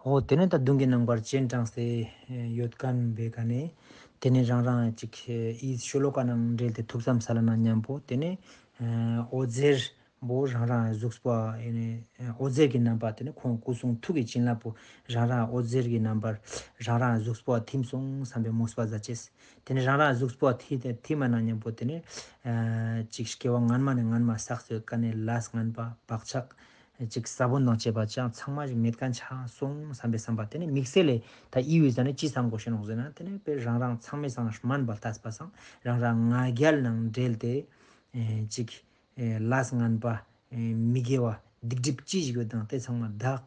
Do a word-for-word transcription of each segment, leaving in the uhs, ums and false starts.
འོ་དེ་ནས་ད་མདུན་གྱི་ནང་པར་སྤྱན་དྲངས་ཏེ་ཡོད་མཁན་བོའི་ཀ་ནས་དེ་ནས་རང་རང་ཅིག་ཨི་ཤོ་ལོ་ཀ་ནང་འབྲེལ་ཏེ་ཐུགས་བསམ་སལ་ན་མཉམ་པོ་དེ་ནས་འོད་ཟེར་བོ་རང་རང་གཟུགས་པོ་ཨེ་ནས་འོད་ཟེར་གྱི་རྣམ་པ་དེ་ནས་ཁོང་སྐུ་གསུང་ཐུགས་ཀྱི་བྱིན་རླབས་པོ་རང་རང་འོད་ཟེར་གྱི་རྣམ་པར་རང་རང་གཟུགས་པོ་ཐིམ་སོང་བསམ་པའི་མོས་པ་མཛད་ཅེས། དེ་ནས་རང་རང་གཟུགས་པོ་ཐིམ་ཐིམ་མ་ན་མཉམ་པོ་དེ་ནས་ཅིག་སྐྱེ་བ་སྔན་མ་ནས་སྔན་མ་བསགས་ཡོད་མཁན་ནས་ལས་ངན་པ་བག་ཆགས་ཅིག་ས་བོན་དང་བཅས་པ་ཅང་ཚང་མ་ཞིག་མེད་མཁན་ཆགས་སོང་བསམ་པའི་བསམ་པ་དེ་ནས་དམིགས་བསལ་ལས་ད་ཨི་བོའི་ཟ་ནས་ཅི་བསམ་དགོས་ཤེས་ནོག་ཟེར་ན་དེ་ནས་དཔེ་རང་རང་ཚང་མའི་སང་སྨན་པ་ལྟས་པ་སང་རང་རང་ང་རྒྱལ་ནང་འབྲེལ་ཏེ་ཅིག་ལས་ངན་པ་མི་དགེ་བ་སྡིག་སྒྲིབ་ཅི་ཞིག་ཡོད་དང་དེ་ཚང་མ་དག་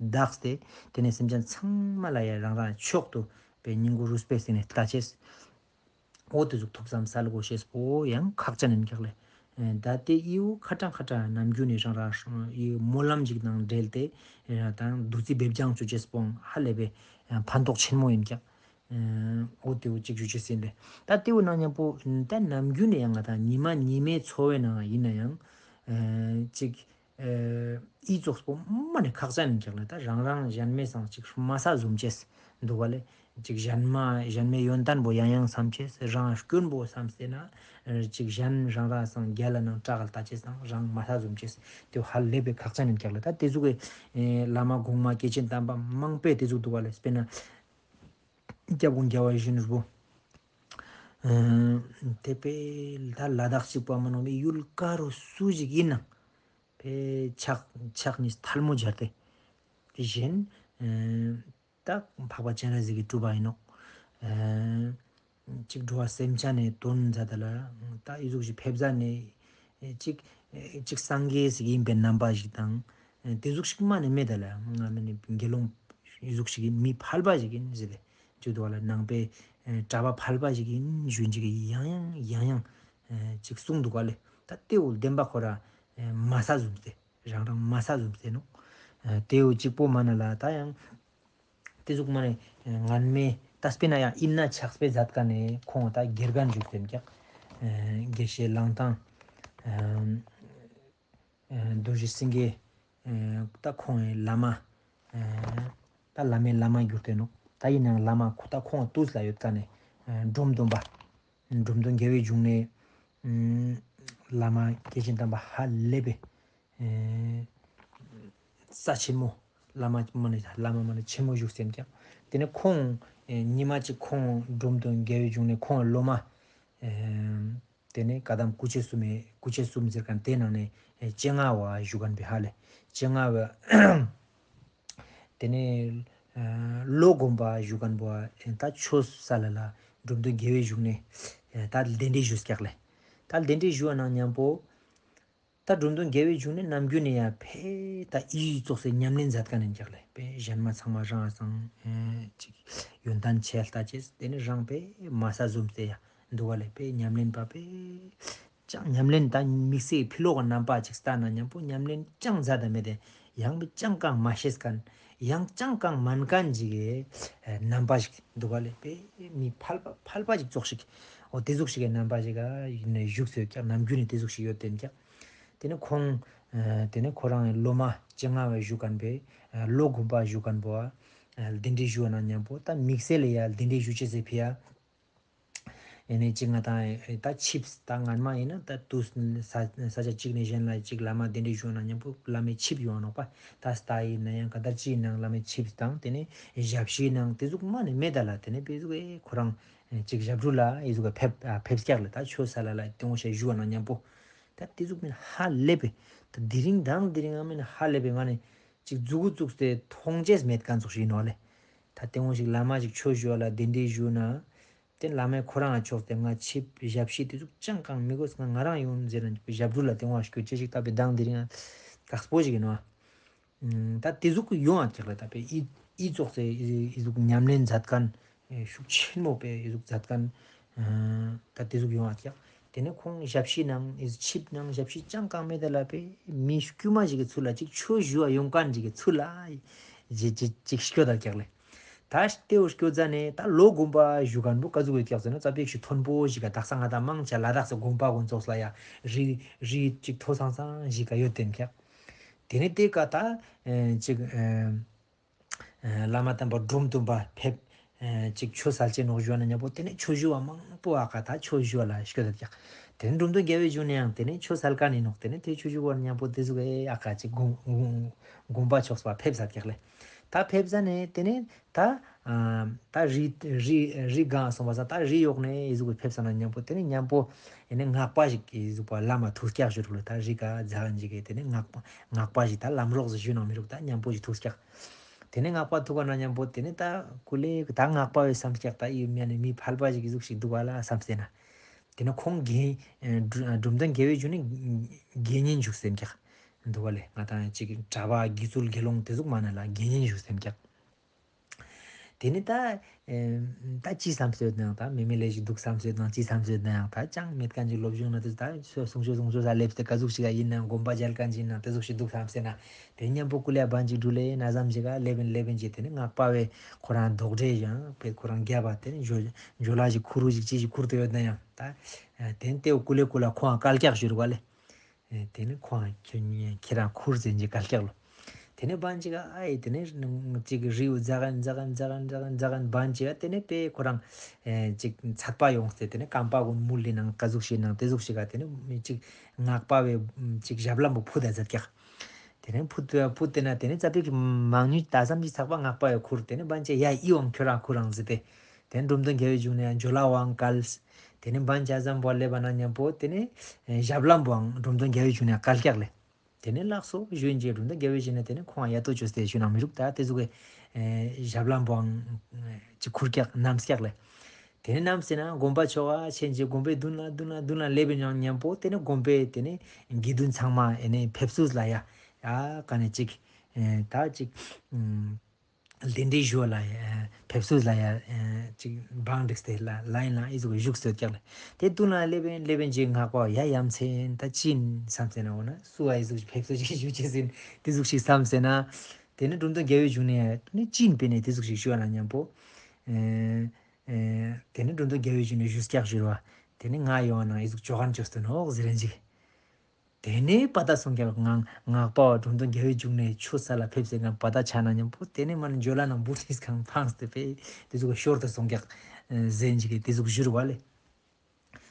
དག་སྟེ་དེ་ནས་སེམས་ཅན་ཚང་མ་ལ་ཡང་རང་རང་མཆོག་ཏུ་དཔེ་སྙིང་པོ་རུས་པའི་སྟེང་ནས་ལྟ་ཅེས། འོ་དེ་ཟུག་ཐུགས་བསམ་སལ་དགོས་ཤེས་པོ་ཡང་ཁག་ཅན་ཡིན་ཀྱག་ལེ། ད་དེ་ཨི་བོ་ཁ་ཏང་ཁ་ཏང་ནམ་རྒྱུན་ནས་རང་རང་ཨི་སྨོན་ལམ་ཅིག་དང་འབྲེལ་ཏེ་དང་བདུད་རྩི་སྦེ་སྦྱང་བཅོ་ཅེས་པོ་ཧ་ལས་པའི་ཕན་ཐོགས་ཆེན་མོ་ཡིན་ཀྱག་འོ་དེ་བོ་ཅིག་ཞུ་ཅེས་ཡིན་ཏེ། ད་དེ་བོ་ནང་མཉམ་པོ་ད་ནམ་རྒྱུན་ནས་ཡང་ང་དང་ཉི་མ་ཉི་མའི་འཚོ་བའི་ནང་ཡིན་ན་ཡང་ཅིག་ཨི་ཙོགས་པོ་མ་ནས་ཁག་ཅན་ཡིན་ཀྱག་ལེ། ད་རང་རང་གཞན་མའི་སང་ཅིག་དམའ་ས་བཟུམ་ཅེས་འདུག་ག་ལེ། ཅིག་གཞན་མ་གཞན་མའི་ཡོན་ཏན་པོ་ཡང་ཡང་བསམ་ཅེས་རང་སྐྱོན་པོ་བསམ་སྟེ་ན་ཅིག་གཞན་རང་རང་སང་རྒྱལ་ལ་ནང་སྐྲག་ལ་ལྟ་ཅེས་སང་རང་དམའ་ས་བཟུམ་ཅེས་དེ་ཧ་ལས་པའི་ཁག་ཅན་ཡིན་ཀྱག་ལེ། ད་དེ་ཟུག་གི་བླ་མ་གོང་མ་སྐྱེས་ཆེན་དམ་པ་མང་པོས་དེ་ཟུག་འདུག་ག་ལེ། དཔེར་ན་སྐྱབས་མགོན་རྒྱལ་བ་ཡིད་བཞིན་ནོར་བུ། ཨ་དེ་དཔེ་ད་ལ་དྭགས་གཅིག་པོ་མ་ནོག་པའི་ཡུལ་ག་རུ་སུ་ཞིག་ཡིན་ན་དཔེ་ཕྱག་ཕྱག་གཉིས་ཐལ་མོ་སྦྱར་ཏེ། དེ་བཞིན་ཨ་ད་འཕགས་པ་སྤྱན་རས་གཟིགས་ཀྱི་སྤྲུལ་པ་ཡིན་ནོག་ཨ་ཅིག་འགྲོ་བ་སེམས་ཅན་ནི་དོན་མཛད་ད་ལ་ད་ཨི་ཟུག་ཞིག་ཕེབས་ཟ་ནས་ཅིག་ཅིག་སངས་རྒྱས་ཞིག་ཡིན་པའི་རྣམ་པ་ཞིག་དང་དེ་ཟུག་ཞིག་མ་ནས་མེད་ད་ལ་ང་མ་ནས་དགེ་སློང་ཨི་ཟུག་ཞིག་ཡིན། མི་ཕལ་པ་ཞིག་ཡིན་ཟེར་ཏེ་ཅིག་འདུག་ག་ལེ། ནང་པའི་ཨ་གྲྭ་པ་ཕལ་པ་ཞིག་ཡིན་ཞུ་ཅིག་ཡང་ཡང་ཡང་ཡང་ཨ་ཅིག་གསུངས་འདུག་ག་ལེ། ད་དེ་བོ་བདེན་པ་ཁོ་རང་ཨ་དམའ་ས་བཟུམ་སྟེ་རང་རང་དམའ་ས་བཟུམ་སྟེ་ནོག་ཨ་དེ་བོ་གཅིག་པོ་མ་ན་ལ་ད་ཡང་དེ་ཟུག་མ་ནས་ཨ་སྔན་མའི་ད་དཔེར་ན་ཡང་ཨིན་ན་ཕྱག་དཔེ་མཛད་མཁན་ནི་ཁོང་ད་དགེ་རྒན་བཞུགས་ཏེ་ཀྱག་ཨ་དགེ་བཤེས་གླང་ཐང་ཨ་ཨ་རྡོ་རྗེ་སེང་གེ་ཨ་ད་ཁོང་ངི་བླ་མ་ཨ་ད་བླ་མའི་བླ་མ་གྱུར་ཏེ་ནོག་ད་ཡིན་ནའང་བླ་མ་ཁོ་ད་ཁོང་དུས་ལ་ཡོད་མཁན་ནི་ཨ་འབྲོམ་སྟོན་པ། འབྲོམ་སྟོན་རྒྱལ་བའི་འབྱུང་གནས་ཨ་བླ་མ་སྐྱེས་ཆེན་དམ་པ་ཧ་ལས་པའི་ཨ་རྩ་ཆེན་མོ་བླ་མ་མ་ནི་བླ་མ་མ་ནི་ཆེན་མོ་བཞུགས་ཟེར་ཀྱག་དེ་ནས་ཁོང་ཨ་ཉི་མ་གཅིག་ཁོང་འབྲོམ་སྟོན་རྒྱལ་བའི་འབྱུང་གནས་ཁོང་སློབ་མ་ཨ་དེ་ནས་བཀའ་གདམས་སྐུ་མཆེད་གསུམ་མའི་སྐུ་མཆེད་གསུམ་ཟེར་མཁན་དེ་ནང་ནས་ཨེ་སྤྱན་སྔ་བ་བཞུགས་མཁན་པའི་ཧ་ལས་སྤྱན་སྔ་བ། དེ་ནས་ཨ་ལོ་སྒོམ་པ་བཞུགས་མཁན་པོ་ཨེ་ད་ཆོས་ས་ལ་ལ་འབྲོམ་སྟོན་རྒྱལ་བའི་བཞུགས་གནས་ཨེ་ད་གདན་འདྲེན་ཞུས་ཀྱག་ལེ། ད་གདན་འདྲེན་ཞུ་བ་ནང་མཉམ་པོ་ད་འབྲོམ་སྟོན་རྒྱལ་བའི་བཞུགས་གནས་ནམ་རྒྱུན་ནས་ཡང་ཕེ་ད་ཨི་ཙོགས་སེ་ཉམས་ལེན་མཛད་མཁན་ཡིན་ཀྱག་ལེ། ཕེ་གཞན་མ་ཚང་མ་རང་སང་ཨེ་ཅིག་ཡོན་ཏན་ཆེ་ལྟ་ཅེས་དེ་ནས་རང་ཕེ་དམའ་ས་བཟུམ་སེ་ཡ་འདུག་ག་ལེ། ཕེ་ཉམས་ལེན་པ་ཕེ་ཅང་ཉམས་ལེན་ད་དམིགས་བསལ་ཕི་ལོག་གི་རྣམ་པ་ཅིག་ལྟ་ན་མཉམ་པོ་ཉམས་ལེན་ཅང་མཛད་ད་མེད་དེ་ཡང་ཕེ་ཅང་གང་མ་ཤེས་མཁན་ཡང་ཅང་གང་མན་མཁན་ཅིག་གི་ཨེ་རྣམ་པ་ཞིག་འདུག་ག་ལེ། ཕེ་མི་ཕལ་པ་ཕལ་པ་ཅིག་ཙོགས་ཤིག་འོ་དེ་ཟུག་ཞིག་གི་རྣམ་པ་ཞིག་ག་ཡིན་ནས་བཞུགས་སེ་ཡོད་ཀྱག་ནམ་རྒྱུན་ནས་དེ་ཟུག་ཞིག་ཡོད་དེ་ཡིན་ཀྱག་དེ་ནས་ཁོང་ཨ་དེ་ནས་ཁོ་རང་སློབ་མ་སྤྱན་སྔ་བ་བཞུགས་མཁན་པའི་ཨ་ལོ་སྒོམ་པ་བཞུགས་མཁན་པོ་ཨ་གདན་འདྲེན་ཞུ་བ་ནང་མཉམ་པོ་ད་དམིགས་བསལ་ལ་ཡ་གདན་འདྲེན་ཞུ་ཅེས་སི་ཕི་ཡ། ཨེ་ནས་ཅིག་ང་དང་ཨེ་ད་ཆིབས་ད་སྔན་མ་ཡིན་ན་ད་དུས་ས་ས་ཆ་གཅིག་ནས་གཞན་ལ་ཅིག་བླ་མ་གདན་འདྲེན་ཞུ་བ་ནང་མཉམ་པོ་བླ་མའི་ཆིབས་ཡོང་ནོག་པ། ད་ས་ད་ཡིན་ན་ཡང་ག་ད་ཅི་ཡིན་ནའང་བླ་མའི་ཆིབས་དང་དེ་ནས་ཞབས་ཕྱི་ནང་དེ་ཟུག་མ་ནས་མེད་ད་ལ། དེ་ནས་དཔེ་ཟུག་ཨེ་ཁོ་རང་ཅིག་ཞབས་དྲུང་ལ་ཨི་ཟུག་ག་ཕེབས་ཨ་ཕེབས་ཀྱག་ལེ། ད་ཆོས་ས་ལ་ལ་ཏེ་ངོ་ཤ་ཞུ་བ་ན་མཉམ་པོ་ད་ཏེ་ཟུག་མིན་ཧ་ལས་པའི་ད་དེ་རིང་དང་དེ་རིང་ཨ་མིན་ཧ་ལས་པའི་ང་ནི་ཅིག་མཛུ་གུ་བཙུགས་ཏེ་མཐོང་ཅེས་མེད་མཁན་ཙོགས་ཤིག་ཡིན་ནོག་ལེ། ད་ཏེ་ངོ་ཞིག་བླ་མ་ཞིག་ཆོས་ཞུ་བ་ལ་གདན་འདྲེན་ཞུ་ན་ཏེ་བླ་མས་ཁོ་རང་ལ་ཕྱོགས་ཏེ་ང་ཆིབས་ཞབས་ཕྱི་ཏེ་ཟུག་ཅང་གང་མི་དགོས། ང་ང་རང་ཡོང་ཟེར་ན་ཞབས་དྲུང་ལ་ཏེ་ངོ་ཞིག་སྐྱོད་ཅེས་ཞིག་ད་པའི་དང་དེ་རིང་དཀགས་པོ་ཞིག་ཡིན་ནོག། ད་ཏེ་ཟུག་ཡོང་ང་ཀྱག་ལ། ད་པའི་ཨི་ཨི་ཙོགས་སེ་ཨི་ཨི་ཟུག་ཉམས་ལེན་མཛད་མཁན་ཤུགས་ཆེན་མོ་པའི་ཨི་ཟུག་མཛད་མཁན་ད་ཏེ་ཟུག་ཡོང་ང་ཀྱག། ཏེ་ནེ་ཁོང་ཞབས་ཕྱི་ནང་ཨི་ཆིབས་ནང་ཞབས་ཕྱི་ཅང་གང་མེད་ད་ལ། པའི་མི་དཀྱུས་མ་ཞིག་གི་ཚུལ་ལ་ཅིག་ཆོས་ཞུ་བ་ཡོང་མཁན་ཞིག་གི་ཚུལ་ལ་ཅིག་ཅིག་ཅིག་སྐྱོད་ད་ཀྱག་ལེ། ད་ཏེ་བོ་སྐྱོད་ཟ་ནེ་ད་ལོ་དགོན་པ་ཞུ་མཁན་པོ་ག་ཟུག་ཡོད་ཀྱག་ཟེར་ན་ཙ་པིག་ཞིག་མཐོན་པོ་ཞིག་ག་དག་ས་ང་ད་མང་ཆེ་ལ་དྭགས་སི་དགོན་པ་དགོན་ཚོགས་ལ་ཡ་རི་རི་ཅིག་མཐོ་སང་སང་ཞིག་ག་ཡོད་དེ་ཀྱག། ཏེ་ནེ་ཏེ་ཀ་ད་ཨེ་ཅིག་ཨེ་ ཨ་བླ་མ་དམ་པ་འབྲོམ་སྟོན་པ་ཕེབས། ཨ་ཅིག་ཆོས་སལ་ཅེས་ནོག་ཞུ་ན་ཉམ་པོ་ཏེ་ནེ་ཆོས་ཞུ་བ་མང་པོ་ཨ་ཀ་ད་ཆོས་ཞུ་བ་ལ་སྐྱོད་དེ་ཀྱག། ཏེ་ནེ་འབྲོམ་སྟོན་རྒྱལ་བའི་འབྱུང་གནས་ཡང་ཏེ་ནེ་ཆོས་སལ་ཁན་ཨིན་ནོག། ཏེ་ནེ་ཏེ་ཆོས་ཞུ་བ་ཉམ་པོ་ཏེ་ཟུག་ཨེ་ཨ་ཀ་ཅིག་དགོན་དགོན་དགོན་པ་ཕྱོགས་པ་ཕེབས་ས་ཀྱག་ལེ། ད་ཕེབས་ས་ནེ་ཏེ་ནེ་ད་ཨ་ད་རི་རི་རི་སྒང་སོང་བ་ས་ད་རི་ཡོག་ནེ་ཨེ་ཟུག་ཕེབས་ས་ན་ཉམ་པོ་ཏེ་ནེ་ཉམ་པོ་ཨེ་ནེ་སྔགས་པ་ཞིག་ཨེ་ཟུག་པ་བླ་མ་ཐུག་ཀྱག་ཞུ་རུག་ལེ། ད་རི་ཀ་ཛ་གན་ཞིག་གི་ཏེ་ནེ་སྔགས་པ་སྔགས་པ་ཞིག་ད་ལམ་རོགས་ཞིག་ཞུ་ནང་མི་རུག། ད་ཉམ་པོ་ཞིག་ཐུག་ཀྱག། ཏེ་ནེ་སྔགས་པ་ཐུག་ག་ན་ཉམ་པོ་ཏེ་ནེ་ད་ཀུ་ལེ་ད་སྔགས་པ་བའི་སམ་ཀྱག། ད་ཨི་མི་ནི་མི་ཕལ་པ་ཞིག་གི་ཟུག་ཞིག་འདུག་ག་ལ་སམ་སེ་ན། ཏེ་ནེ་ཁོང་དགེ་ཨ་འབྲོམ་སྟོན་རྒྱལ་བའི་འབྱུང་གནས་དགེ་བསྙེན་བཞུགས་སེམས་ཀྱག་འདུག་ག་ལེ། ང་ཏང་ཅིག་གྲྭ་པ་དགེ་ཚུལ་དགེ་སློང་ཏེ་ཟུག་མ་ན་ལ་དགེ་བསྙེན་བཞུགས་སེམས་ཀྱག། ཏེ་ནེ་ད་ཨེ་ད་ཅི་སམ་སེ་ཡོད་ནའང་ད་མེ་མེ་ལེ་ཞིག་འདུག་སམ་སེ་ཡོད་ནའང་ཅི་སམ་སེ་ཡོད་ནའང་ད་ཅང་མེད་ཁན་ཅིག་སློབ་སྦྱོང་ན་ཏེ་ད་སུང་ཆོས་སུང་ཆོས་ས་ལེབས་ཏེ་ཀ་ཟུག་ཞིག་ག་ཨིན་ནའང་དགོན་པ་མཇལ་ཁན་ཅིག་ཨིན་ནའང་ཏེ་ཟུག་ཞིག་འདུག་སམ་སེ་ན། ཏེ་ཉམ་པོ་ཀུ་ལེ་བན་ཅིག་འགྲུལ་ལེ་ན་ཟམ་ཞིག་ག་ལེབ་ཨིན་ལེབ་ཨིན་ཅེས་ཏེ་ནེ་སྔགས་པ་བའི་ཁོ་རང་དོགས་འདྲེ་ཡང་པེ་ཁོ་རང་རྒྱབ་པ་ཏེ་ནེ་ཇོ་ཇོ་ལ་ཞིག་ཁུར་རུ་ཞིག་ཅི་ཞིག་ཁུར་ཏེ་ཡོད་ནའང་ད་ཨ་ཏེ་ནེ་ཏེ་བོ་ཀུ་ལེ་ཀུ་ལ་ཁོང་ང་བཀལ་ཀྱག་ཞུ་རུག་ག་ལེ། ཨེ་ཏེ་ནེ་ཁོང་ཁྱོད་ཁྱེད་རང་ཁུར་ཟེར་ཅིག་བཀལ་ཀྱག་ལོ། ཏེ་ནེ་བན་ཅིག་ག་ཨ་ཨེ་ཏེ་ནེ་ཅིག་རི་བོ་ཛ་གན་ཛ་གན་ཛ་གན་ཛ་གན་ཛ་གན་བན་ཅིག་ག་ཏེ་ནེ་པེ་ཁོ་རང་ཨེ་ཅིག་ཚད་པ་ཡོངས་ཏེ་ཏེ་ནེ་རྐང་པ་གུན་མུལ་ལི་ནང་ཀ་ཟུག་ཞིག་ནང་ཏེ་ཟུག་ཞིག་ག་ཏེ་ནེ་ཅིག་སྔགས་པ་བའི་ཅིག་ཞབས་ལྷམ་བོ་ཕུད་ད་ཛད་ཀྱག། ཏེ་ནེ་ཕུད་ཕུད་ཏེ་ན་ཏེ་ནེ་ཙ་པིག་མང་ཉུང་ད་ཙམ་ཅིག་ཚག་པ་སྔགས་པ་བའི་ཁུར་ཏེ་ནེ་བན་ཅིག་ཡ་ཨི་བོའང་ཁྱོད་རང་ཁུར་རང་ཟེར་ཏེ། ཏེ་ནེ་འབྲོམ་སྟོན་རྒྱལ་བའི་འབྱུང་གནས་ཡང་ཇོ་ལ་བོའང་བཀལ། ཏེ་ནེ་བན་ཅིག་ཙམ་བོ་ལེབ་པ་ན་ཉམ་པོ་ཏེ་ནེ་ཨེ་ཞབས་ལྷམ་བོའང་འབྲོམ་སྟོན་རྒྱལ་བའི་འབྱུང་གནས་བཀལ་ཀྱག་ལེ། ཏེ་ནེ་ལགས་སོ་ཞུ་ཨིན་ཅེས་འབྲོམ་སྟོན་རྒྱལ་བའི་འབྱུང་གནས་ཏེ་ནེ་ཁོང་ཡ་ཏོ་ཅོས་ཏེ་ཞུ་ནང་མི་རུག། ད་ཏེ་ཟུག་གི་ཨེ་ཞབས་ལྷམ་བོའང་ཅིག་ཁུར་ཀྱག་ནམས་ཀྱག་ལེ། ཏེ་ནེ་ནམས་སེ་ན་དགོན་པ་ཕྱོགས་ཨ་ཆེན་ཅིག་དགོན་པའི་མདུན་ལ་མདུན་ལ་མདུན་ལ་ལེབ་ཨིན་ཉམ་ཉམ་པོ་ཏེ་ནེ་དགོན་པའི་ཏེ་ནེ་དགེ་འདུན་ཚང་མ་ཨེ་ནེ་ཕེབས་བསུ་ལ་ཡ་ཡ་ཀ་ནེ་ཅིག་ཨེ་ད་ཅིག་ཨུམ། གདན་འདྲེན་ཞུ་བ་ལ་ཡ་ཕེབས་བསུ་ལ་ཡ་ཅིག་བང་བསྒྲིགས་ཏེ་ལ་ལ་ཡིན་ལ་ཨི་ཟུག་བཞུགས་སོད་ཀྱག་ལེ། ཏེ་དུན་ལ་ལེབ་ཨིན་ལེབ་ཨིན་ཅིག་སྔགས་པ་ཡ་ཡ་མཚན་ད་ཅི་ཨིན་སམ་སེ་ན་འོ་ན་སུ་ཨ་ཨི་ཟུག་ཕེབས་བསུ་ཅིག་ཞུ་ཅེས་ཨིན་ཏེ་ཟུག་ཞིག་སམ་སེ་ན། ཏེ་ནེ་འབྲོམ་སྟོན་རྒྱལ་བའི་འབྱུང་གནས་ཡ་ཏེ་ནེ་ཅི་ཨིན་པེ་ནེ་ཏེ་ཟུག་ཞིག་ཞུ་བ་ན་ཉམ་པོ་ཨེ་ཨེ་ཏེ་ནེ་འབྲོམ་སྟོན་རྒྱལ་བའི་འབྱུང་གནས་བཞུགས་ཀྱག་ཞུ་བ་ཏེ་ནེ་ང་ཡོང་བ་ན་ཨི་ཟུག་ཅོ་གན་ཅོས་ཏེ་ནོག་ཟེར་རན་ཅིག། ཏེ་ནེ་པ་ཏ་སོང་ཀྱག་ང་སྔགས་པ་བ་འབྲོམ་སྟོན་རྒྱལ་བའི་འབྱུང་གནས་ཆོས་སལ་ལ་ཕེབས་སེ་ང་པ་ཏ་ཆ་ན་ཉམ་པོ་ཏེ་ནེ་མ་ནེ་ཇོ་ལ་ནང་བུ་ཏིས་ཁང་ཕངས་ཏེ་པེ་ཏེ་ཟུག་ཤོར་ཏེ་སོང་ཀྱག་ཟེར་ཅིག་གི་ཏེ་ཟུག་ཞུ་རུག་པ་ལེ།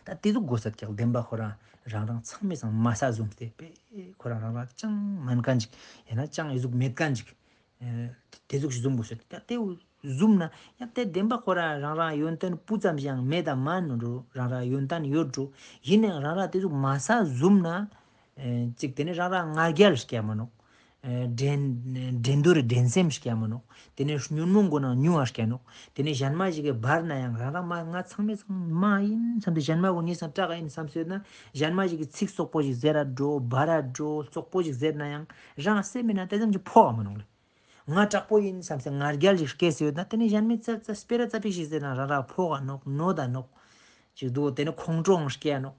ད་ཏེ་ཟུག་གོས་སད་ཀྱག་བདེན་པ་ཁོ་རང་རང་རང་ཚང་མའི་སང་མ་ས་ཟུམ་སྟེ་པེ་ཁོ་རང་རང་རང་ཅང་མན་ཁན་ཅིག་ཡང་ན་ཅང་ཨི་ཟུག་མེད་ཁན་ཅིག་ཨེ་ཏེ་ཟུག་ཞིག་ཟུམ་གོས་སད་ཀྱག་ཏེ་ཟུམ་ན་ཡང་ཏེ་བདེན་པ་ཁོ་རང་རང་རང་ཡོན་ཏན་སྤུ་ཙམ་ཞིག་ཡང་མེད་དམ་མན་ནོག་འགྲོ། རང་རང་ཡོན་ཏན་ཡོད་འགྲོ། ཡིན་ནའང་རང་རང་ཏེ་ཟུག་མ་ས་ཟུམ་ན་ཨེ་ཅིག་ཏེ་ནེ་རང་རང་ང་རྒྱལ་སྐྱེ་མ་ནོག། ཨེ་འགྲན་འགྲན་བསྡུར་འགྲན་སེམས་སྐྱེ་མ་ནོག། ཏེ་ནེ་ཉོན་མོངས་གོ་ནང་ཉུང་བ་སྐྱེ་ནོག། ཏེ་ནེ་ཞན་མ་ཞིག་གི་བར་ན་ཡང་རང་རང་མ་ང་ཚང་མའི་སང་མ་ཡིན་སམ་སྟེ་ཞན་མ་གོ་ཉེ་སང་དྲག་ཡིན་སམ་སོད་ན་ཞན་མ་ཞིག་གི་ཚིག་སོག་པོ་ཞིག་ཟེར་ར་འགྲོ་འབར་ར་འགྲོ་སོག་པོ་ཞིག་ཟེར་ན་ཡང་རང་སེམས་མེད་ན་ཏེ་ཙམ་གྱི་ཕོག་ག་མ་ནོག་ལེ། ང་དྲག་པོ་ཡིན་བསམ་སེ་ང་རྒྱལ་ཞིག་སྐྱེས་སེ་ཡོད་ན་ཏེ་ནེ་ཞན་མའི་ཙ་ཙ་སྤེ་ར་ཙ་པིག་ཞིག་ཟེར་ན་རང་རང་ཕོག་ག་ནོག་ནོད་ད་ནོག། ཅིག་འདུག་ཏེ་ནེ་ཁོང་ཁྲོའང་སྐྱེ་ནོག།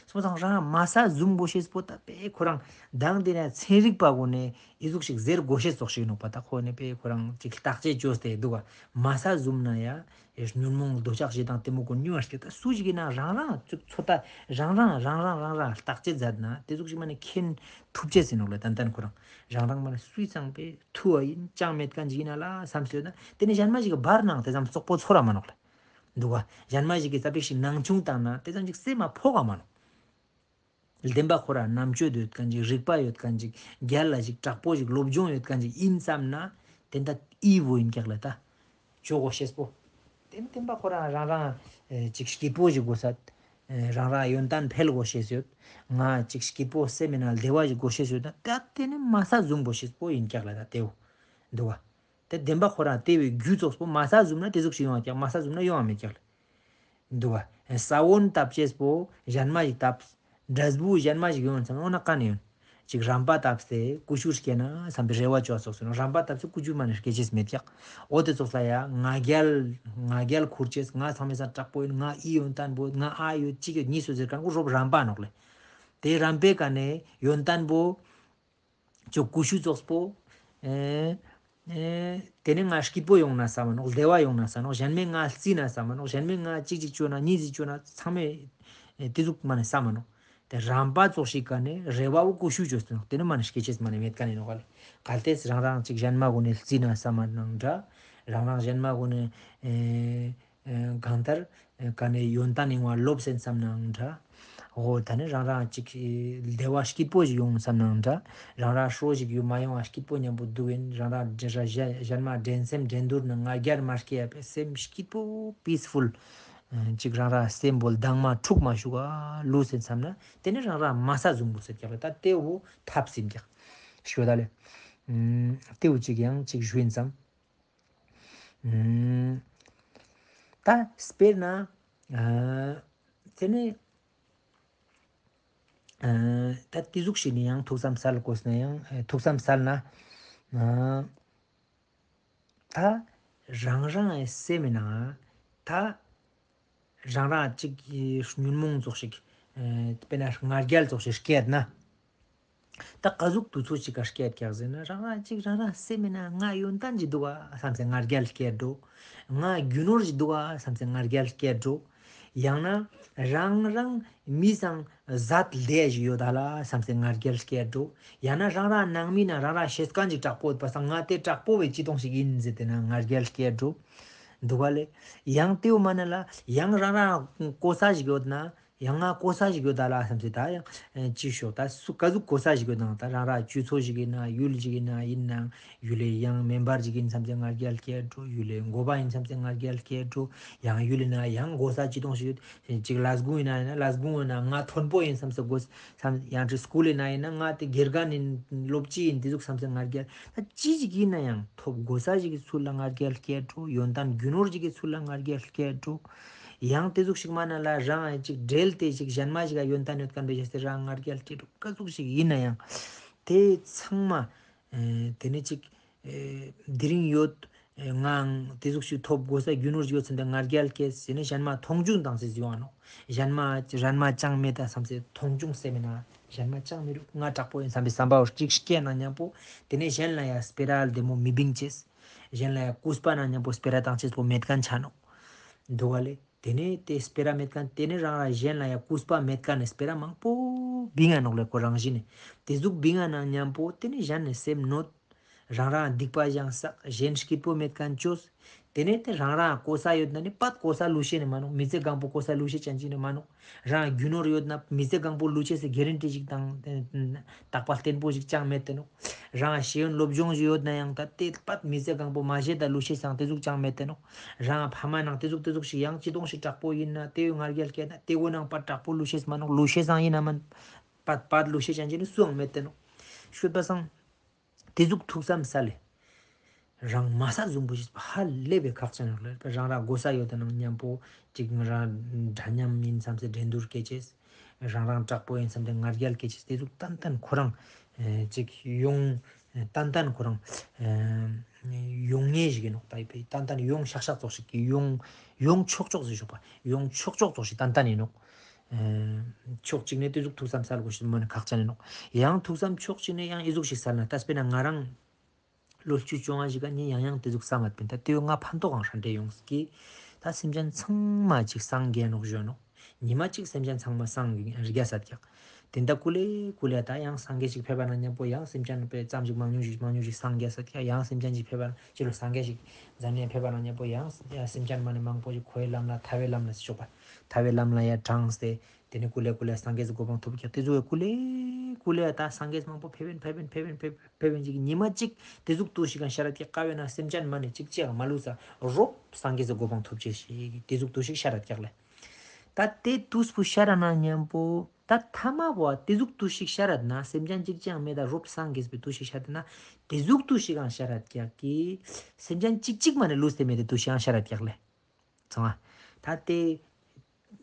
སོང་ཙང་རང་མ་ས་ཟུམ་གོས་ཤེས་པོ་ད་པེ་ཁོ་རང་མདང་དེ་ན་ཚན་རིག་པ་གོ་ནེ་ཨི་ཟུག་ཞིག་ཟེར་གོས་ཤེས་ཙོགས་ཤིག་ནོག་པ། ད་ཁོ་ནེ་པེ་ཁོ་རང་ཅིག་བརྟག་དཔྱད་བཅོས་ཏེ་འདུག་ག། མ་ས་ཟུམ་ན་ཡ་ཉོན་མོངས་འདོད་ཆགས་ཞེ་སྡང་གཏི་མུག་གོ་ཉུང་བ་སྐྱེ། ད་སུ་ཞིག་ཡིན་ན་རང་རང་ཚོད་ལྟ་རང་རང་རང་རང་རང་བརྟག་དཔྱད་མཛད་ན་ཏེ་ཟུག་ཞིག་མ་ནེ་མཁྱེན་ཐུབ་ཅེས་ཟེར་ནོག་ལེ། ཏན་ཏན་ཁོ་རང་རང་རང་མ་ནེ་སུའི་ཚང་པེ་ཐུ་བ་ཡིན་ཅང་མེད་ཁན་ཅིག་ཡིན་ན་ལ་བསམ་སོད་ན་ཏེ་ནེ་ཞན་མ་ཞིག་གི་བར་ནང་ཏེ་ཙམ་སོག་པོ་ཚོར་ར་མ་ནོག་ལེ། འདུག་ག། ཞན་མ་ཞིག་གི་ཙ་པིག་ཞིག་སྣང་ཆུང་བཏང་ན་ཏེ་ཙམ་ཞིག་སེམས་མ་ཕོག་ག་མ་ནོག། བདེན་པ་ཁོ་རང་རྣམ་དཔྱོད་ཡོད་ཁན་ཅིག་རིག་པ་ཡོད་ཁན་ཅིག་རྒྱལ་ལ་ཞིག་དྲག་པོ་ཞིག་སློབ་སྦྱོང་ཡོད་ཁན་ཅིག་ཡིན་བསམ་ན་ཏེ་ད་ཨི་བོ་ཡིན་ཀྱག་ལེ། ད་ཅོ་གོས་ཤེས་པོ་ཏེ་བདེན་པ་ཁོ་རང་རང་རང་ཨེ་ཅིག་སྐྱིད་པོ་ཞིག་གོས་སད། ཨེ་རང་རང་ཡོན་ཏན་འཕེལ་གོས་ཤེས་ཡོད། ང་ཅིག་སྐྱིད་པོ་སེམས་མེད་ན་བདེ་བ་ཞིག་གོས་ཤེས་ཡོད་ན་ད་ཏེ་ནེ་མ་ས་ཟུམ་གོས་ཤེས་པོ་ཡིན་ཀྱག་ལེ། ད་ཏེ་བོ་འདུག་ག། ཏེ་བདེན་པ་ཁོ་རང་ཏེ་བོའི་རྒྱུ་ཙོགས་པོ་མ་ས་ཟུམ་ན་ཏེ་ཟུག་ཞིག་ཡོང་བ་ཀྱག། མ་ས་ཟུམ་ན་ཡོང་བ་མེད་ཀྱག་ལེ། འདུག་ག། ས་བོན་བཏབ་ཅེས་པོ་ཞན་མ་ཞིག་བཏབ། འབྲས་བུ་ཞན་མ་ཞིག་ཡོང་བསམ་འོ་ན་ཀ་ནེ་ཡོང་། ཅིག་རམ་པ་བཏབ་སྟེ་ཀུ་ཤུ་སྐྱེ་ན་བསམ་པའི་རེ་བ་ཅོ་སོགས་སོ་ན་རམ་པ་བཏབ་སྟེ་ཀུ་ཤུ་མ་ནེ་སྐྱེ་ཅེས་མེད་ཀྱག། འོ་ཏེ་ཙོགས་ལ་ཡ་ང་རྒྱལ་ང་རྒྱལ་ཁུར་ཅེས་ང་ཚང་མའི་སང་དྲག་པོ་ཡིན་ང་ཨི་ཡོན་ཏན་པོ་ང་ཨ་ཡོད་ཅིག་ཡོད་གཉིས་སུ་ཟེར་ཁན་གོ་རོབ་རམ་པ་ནོག་ལེ། ཏེ་རམ་པའི་ཀ་ནེ་ཡོན་ཏན་པོ་ཅོ་ཀུ་ཤུ་ཙོགས་པོ། ཨེ་ཨེ་ཏེ་ནེ་ང་སྐྱིད་པོ་ཡོང་ན་བསམ་མ་ནོག། བདེ་བ་ཡོང་ན་བསམ་མ་ནོག། ཞན་མའི་ང་རྩི་ན་བསམ་མ་ནོག། ཞན་མའི་ང་ཅིག་ཅིག་ཅོ་ན་གཉིས་ཅིག་ཅོ་ན་ཚང་མའི་ཨེ་ཏེ་ཟུག་མ་ནེ་བསམ་མ་ནོག། ཏེ་རམ་པ་ཙོགས་ཤིག་ཀ་ནེ་རེ་བ་བོ་ཀུ་ཤུ་ཅོས་ཏེ་ནོག། ཏེ་ནེ་མ་ནེ་སྐྱེ་ཅེས་མ་ནེ་མེད་ཁན་ཨིན་ནོག་ལེ། གལ་ཏེ་རང་རང་ཅིག་ཞན་མ་གུན་ནི་རྩིས་ན་སམ་མ་ནང་འདྲ། རང་རང་ཞན་མ་གུན་ནི་ཨེ་ཨེ་གང་ལྟར་ཨེ་ཀ་ནེ་ཡོན་ཏན་ཨིན་བ་ལོབས་སེན་སམ་ནང་འདྲ། འོ་ད་ནི་རང་རང་ཅིག་ཨེ་བདེ་བ་སྐྱིད་པོ་ཞིག་ཡོང་སམ་ནང་འདྲ། རང་རང་ཧྲོ་ཞིག་ཡོད་མ་ཡོང་བ་སྐྱིད་པོ་ཉམ་པོ་འདུག་ཨིན། རང་རང་ཞན་མ་འགྲན་སེམས་འགྲན་བསྡུར་ནང་ང་རྒྱལ་མ་སྐྱེ་ཡ་པའི་སེམས་སྐྱིད་པོ་པིས་ཕུལ། ཨེ་ཅིག་རང་རང་སེམས་པོ་ལྡང་མ་འཁྲུག་མ་ཞུགས་ལུས་སེན་སམ་ན་ཏེ་ནེ་རང་རང་མ་ས་ཟུམ་བོ་སེ་རྒྱག་ལེ། ད་ཏེ་བོ་ཐབས་ཨིན་རྒྱག་ཞུ་ད་ལེ། ཨུམ་ཏེ་བོ་ཅིག་ཡང་ཅིག་ཞུ་ཨིན་སམ། ཨུམ། ད་སྤེར་ན་ཨ་ཏེ་ནེ་ཨ་ད་ཏེ་ཟུག་ཤིག་ནི་ཡང་ཐུགས་སམ་སལ་གོས་ན་ཡང་ཨ་ཐུགས་སམ་སལ་ན་ཨ་ད་རང་རང་ངི་སེམས་ནང་ད་རང་རང་ཅིག་གི་ཉོན་མོངས་ཙོགས་ཤིག་ཨ་དཔེར་ན་ང་རྒྱལ་ཙོགས་ཤིག་སྐྱེད་ན། ད་ཀ་ཟུག་དུས་ཚོད་ཅིག་ག་སྐྱེད་ཀྱག་ཟེར་ན་རང་རང་ཅིག་རང་རང་སེམས་ནང་ང་ཡོན་ཏན་ཅིག་འདུག་ག་སམ་སེ་ང་རྒྱལ་སྐྱེད་འགྲོ། ང་རྒྱུ་ནོར་ཅིག་འདུག་ག་སམ་སེ་ང་རྒྱལ་སྐྱེད་འགྲོ། ཡང་ན་རང་རང་མི་སང་ཟད་ལས་ཞིག་ཡོད་ད་ལ་སམ་སེ་ང་རྒྱལ་སྐྱེད་འགྲོ། ཡང་ན་རང་རང་ནང་མི་ན་རང་རང་ཤེས་ཁན་ཅིག་དྲག་པོ་ཡོད་པ་སང་ང་ཏེ་དྲག་པོ་བའི་ཅི་ཏོང་ཞིག་ཨིན་ཟེར་ཏེ་ན་ང་རྒྱལ་སྐྱེད་འགྲོ། འདུག་ག་ལེ། ཡང་ཏེའུ་མ་ན་ལ་ཡང་རང་རང་གོ་ས་ཞིག་ཡོད་ན། ཡང་ང་གོ་ས་ཞིག་ཡོད་ད་ལ་སམ་སེ་ད་ཡང་ཅི་ཤོག་ད་སུ་ཀ་ཟུག་གོ་ས་ཞིག་ཡོད་ན་ད་རང་རང་ཅུ་ཚོ་ཞིག་ཨིན་ན་ཡུལ་ཞིག་ཨིན་ན་ཨིན་ན་ཡུལ་ལེ་ཡང་མེམ་བར་ཞིག་ཨིན་སམ་སེ་ང་རྒྱལ་སྐྱེད་འགྲོ། ཡུལ་ལེ་འགོ་པ་ཨིན་སམ་སེ་ང་རྒྱལ་སྐྱེད་འགྲོ། ཡང་ཡུལ་ཨིན་ན་ཡང་གོ་ས་ཅི་ཏོང་ཞིག་ཡོད། ཅིག་ལས་ཁུངས་ཨིན་ན་ཨིན་ན་ལས་ཁུངས་ཨིན་ན་ང་མཐོན་པོ་ཨིན་སམ་སེ་གོ་ས་སམ་ཡང་ཅིག་སྐུལ་ཨིན་ན་ཨིན་ན་ང་ཏེ་དགེ་རྒན་ཨིན་སློབ་སྤྱི་ཨིན་ཏེ་ཟུག་སམ་སེ་ང་རྒྱལ་ད་ཅི་ཞིག་ཨིན་ན་ཡང་ཐོབ་གོ་ས་ཞིག་གི་ཚུལ་ལ་ང་རྒྱལ་སྐྱེད་འགྲོ། ཡོན་ཏན་རྒྱུ་ནོར་ཞིག་གི་ཚུལ་ལ་ང་རྒྱལ་སྐྱེད་འགྲོ། ཡང་ཏེ་ཟུག་ཤིག་མ་ན་ལ་རང་ཅིག་འབྲེལ་ཏེ་ཞིག་ཞན་མ་ཞིག་ག་ཡོན་ཏན་ཡོད་ཁན་བེ་ཞེས་ཏེ་རང་ང་རྒྱལ་སྐྱེད་འགྲོ། ཀ་ཟུག་ཤིག་ཨིན་ན་ཡང་ཏེ་ཚང་མ་ཨེ་ཏེ་ནེ་ཅིག་ཨེ་དེ་རིང་ཡོད་ཨེ་ངའང་ཏེ་ཟུག་ཤིག་ཐོབ་གོ་ས་རྒྱུ་ནོར་ཞིག་ཡོད་ཚེ་འདི་ང་རྒྱལ་སྐྱེས་ཟེར་ནེ་ཞན་མ་མཐོང་ཆུང་དང་ཟེར་ཟེར་བ་ནོག། ཞན་མ་ཞན་མ་ཅང་མེད་ད་སམ་སེ་མཐོང་ཆུང་སེམས་ན་ཞན་མ་ཅང་མི་རུག་ང་དྲག་པོ་ཨིན་སམ་པའི་སམ་པ་བོ་ཅིག་སྐྱེ་ན་ཉམ་པོ་ཏེ་ནེ་ཞན་ལ་ཡ་སྤེ་ར་ལྡེ་མོ་མི་བིང་ཅེས། ཞན་ལ་ཡ་གུས་པ་ན་ཉམ་པོ་སྤེ་ར་ཏང་ཅེས་པོ་མེད་ཁན་ཆ་ནོག། འདུག་ག་ལེ། ཏེ་ནེ་ཏེ་སྤེ་ར་མེད་ཁན་ཏེ་ནེ་རང་རང་ཞན་ལ་ཡ་གུས་པ་མེད་ཁན་ནི་སྤེ་ར་མང་པོ་བིང་ང་ནོག་ལེ་ཁོ་རང་བཞིན་ནི། ཏེ་ཟུག་བིང་ང་ན་ཉམ་པོ་ཏེ་ནེ་ཞན་ནི་སེམས་གནོད། རང་རང་སྡིག་པ་ཞིག་སགས། ཞན་སྐྱིད་པོ་མེད་ཁན་ཅོས། ཏེ་ནེ་ཏེ་རང་རང་གོ་ས་ཡོད་ན་ནི་པད་གོ་ས་ལུས་ཤེས་ནི་མ་ནོག། མི་ཚེ་གང་པོ་གོ་ས་ལུས་ཤེས་ཅན་ཅིག་ནི་མ་ནོག། རང་རྒྱུ་ནོར་ཡོད་ན་མི་ཚེ་གང་པོ་ལུས་ཤེས་སི་གེ་རན་ཊི་ཞིག་དང་རྟག་པ་བརྟན་པོ་ཞིག་ཅང་མེད་དེ་ནོག། རང་ཤེས་ཡོན་སློབ་སྦྱོང་ཞིག་ཡོད་ན་ཡང་ད་ཏེ་པད་མི་ཚེ་གང་པོ་མ་ཤེས་ད་ལུས་ཤེས་སང་ཏེ་ཟུག་ཅང་མེད་དེ་ནོག། རང་ཕ་མ་ནང་ཏེ་ཟུག་ཏེ་ཟུག་ཞིག་ཡང་ཅི་ཏོང་ཞིག་དྲག་པོ་ཨིན་ན་ཏེ་ཡོད་ང་རྒྱལ་སྐྱེད་ན་ཏེ་གོ་ནང་པད་དྲག་པོ་ལུས་ཤེས་མ་ནོག། ལུས་ཤེས་སང་ཨིན་ན་མན་པད་པད་ལུས་ཤེས་ཅན་ཅིག་ནི་སུའང་མེད་དེ་ནོག། ཤོད་པ་སང་། ཏེ་ཟུག་ཐུགས་བསམ་སལ་ལེ། རང་མ་ས་ཟུམ་པོ་ཞིག་ཧ་ལས་པའི་ཁག་ཅན་ནོག་ལེ། རང་རང་གོ་ས་ཡོད་ད་ནང་ཉམ་པོ་ཅིག་ང་རང་འདྲ་མཉམ་ཨིན་སམ་སེ་འགྲན་བསྡུར་སྐྱེ་ཅེས། རང་རང་དྲག་པོ་ཨིན་སམ་སེ་ང་རྒྱལ་སྐྱེ་ཅེས། ཏེ་ཟུག་ཏན་ཏན་ཁོ་རང་ཨེ་ཅིག་ཡོང་ཏན་ཏན་ཁོ་རང་ཨེ་ཡོང་ངེས་ཞིག་ཨིན་ནོག། ད་ཡི་ཕི་ཏན་ཏན་ཡོང་ཤག་ཤག་ཙོགས་ཤིག་གི་ཡོང་ཡོང་ཆོག་ཆོག་ཟེར་ཞོག་པ་ཡོང་ཆོག་ཆོག་ཙོགས་ཤིག་ཏན་ཏན་ཨིན་ནོག། ཨེ་ཕྱོགས་གཅིག་ནེ་ཏེ་ཟུག་ཐུགས་བསམ་སལ་དགོས་ཤེས་མ་ནེ་ཁག་ཅན་ཨིན་ནོག། ཡང་ཐུགས་བསམ་ཕྱོགས་གཅིག་ནེ་ཡང་ཨི་ཟུག་ཤིག་སལ་ན་ད་དཔེར་ན་ང་རང་ལོ་བཅུ་བཅོ་ལྔ་ཞིག་ག་ནི་ཡང་ཡང་ཏེ་ཟུག་བསམ་མེད་པིན། ད་ཏེ་བོ་ང་ཕན་ཐོགས་གང་ཧྲན་ཏེ་ཡོངས་ཀི། ད་སེམས་ཅན་ཚང་མ་ཅིག་སངས་རྒྱས་ནོག་ཞུ་ནོག། ཉི་མ་ཅིག་སེམས་ཅན་ཚང་མ་སངས་རྒྱས་ས་ཀྱག། ཏེ་ད་ཀུ་ལེ་ཀུ་ལེ་ད་ཡང་སངས་རྒྱས་ཤིག་ཕེབས་པ་ན་ཉམ་པོ་ཡང་སེམས་ཅན་པེ་ཙམ་ཞིག་མང་ཉུང་ཞིག་མང་ཉུང་ཞིག་སངས་རྒྱས་ས་ཀྱག། ཡང་སེམས་ཅན་ཞིག་ཕེབས་པ་ན་ཅི་ལོ་སངས་རྒྱས་ཤིག་འཛམ་གླིང་ཕེབས་པ་ན་ཉམ་པོ་ཡང་ཡང་སེམས་ཅན་མ་ནེ་མང་པོ་ཞིག་འཁོར་བའི་ལམ་ལ་ཐར་པའི་ལམ་ལ་ཞོག་པ་ཐར་པའི་ལམ་ལ་ཡ་དྲངས་ཏེ། ཏེ་ནེ་ཀུ་ལེ་ཀུ་ལེ་སངས་རྒྱས་སི་གོ་འཕང་ཐོབ་ཀྱག། ཏེ་ཟུག་ཀུ་ལེ་ཀུ་ལེ་ད་སངས་རྒྱས་མང་པོ་ཕེབས་ཨིན་ཕེབས་ཨིན་ཕེབས་ཨིན་ཕེབས་ཨིན་ཅིག་ཉི་མ་ཅིག་ཏེ་ཟུག་ཏུས་ཤིག་གང་ཤར་ར་ཀྱག་ཀ་བོ་ན་སེམས་ཅན་མ་ནེ་ཅིག་ཅིག་མ་ལུས་ས་རོབ་སངས་རྒྱས་སི་གོ་འཕང་ཐོབ་ཅེས་ཤིག་ཏེ་ཟུག་ཏུས་ཤིག་ཤར་ར་ཀྱག་ལེ། ད་ཏེ་ཏུས་པོ་ཤར་ར་ན་ཉམ་པོ་ད་ཐ་མ་བོ་ཏེ་ཟུག་ཏུས་ཤིག་ཤར་ར་ན་སེམས་ཅན་ཅིག་ཅིག་མེད་ད་རོབ་སངས་རྒྱས་པའི་ཏུས་ཤིག་ཤར་ར་ན་ཏེ་ཟུག་ཏུས་ཤིག་གང་ཤར་ར་ཀྱག་གི་སེམས་ཅན་ཅིག་ཅིག་མ་ནེ་ལུས་ཏེ་མེད་དེ་ཏུས་ཤིག་གང་ཤར་ར་ཀྱག་ལེ། ཚང་མ། ད་ཏེ་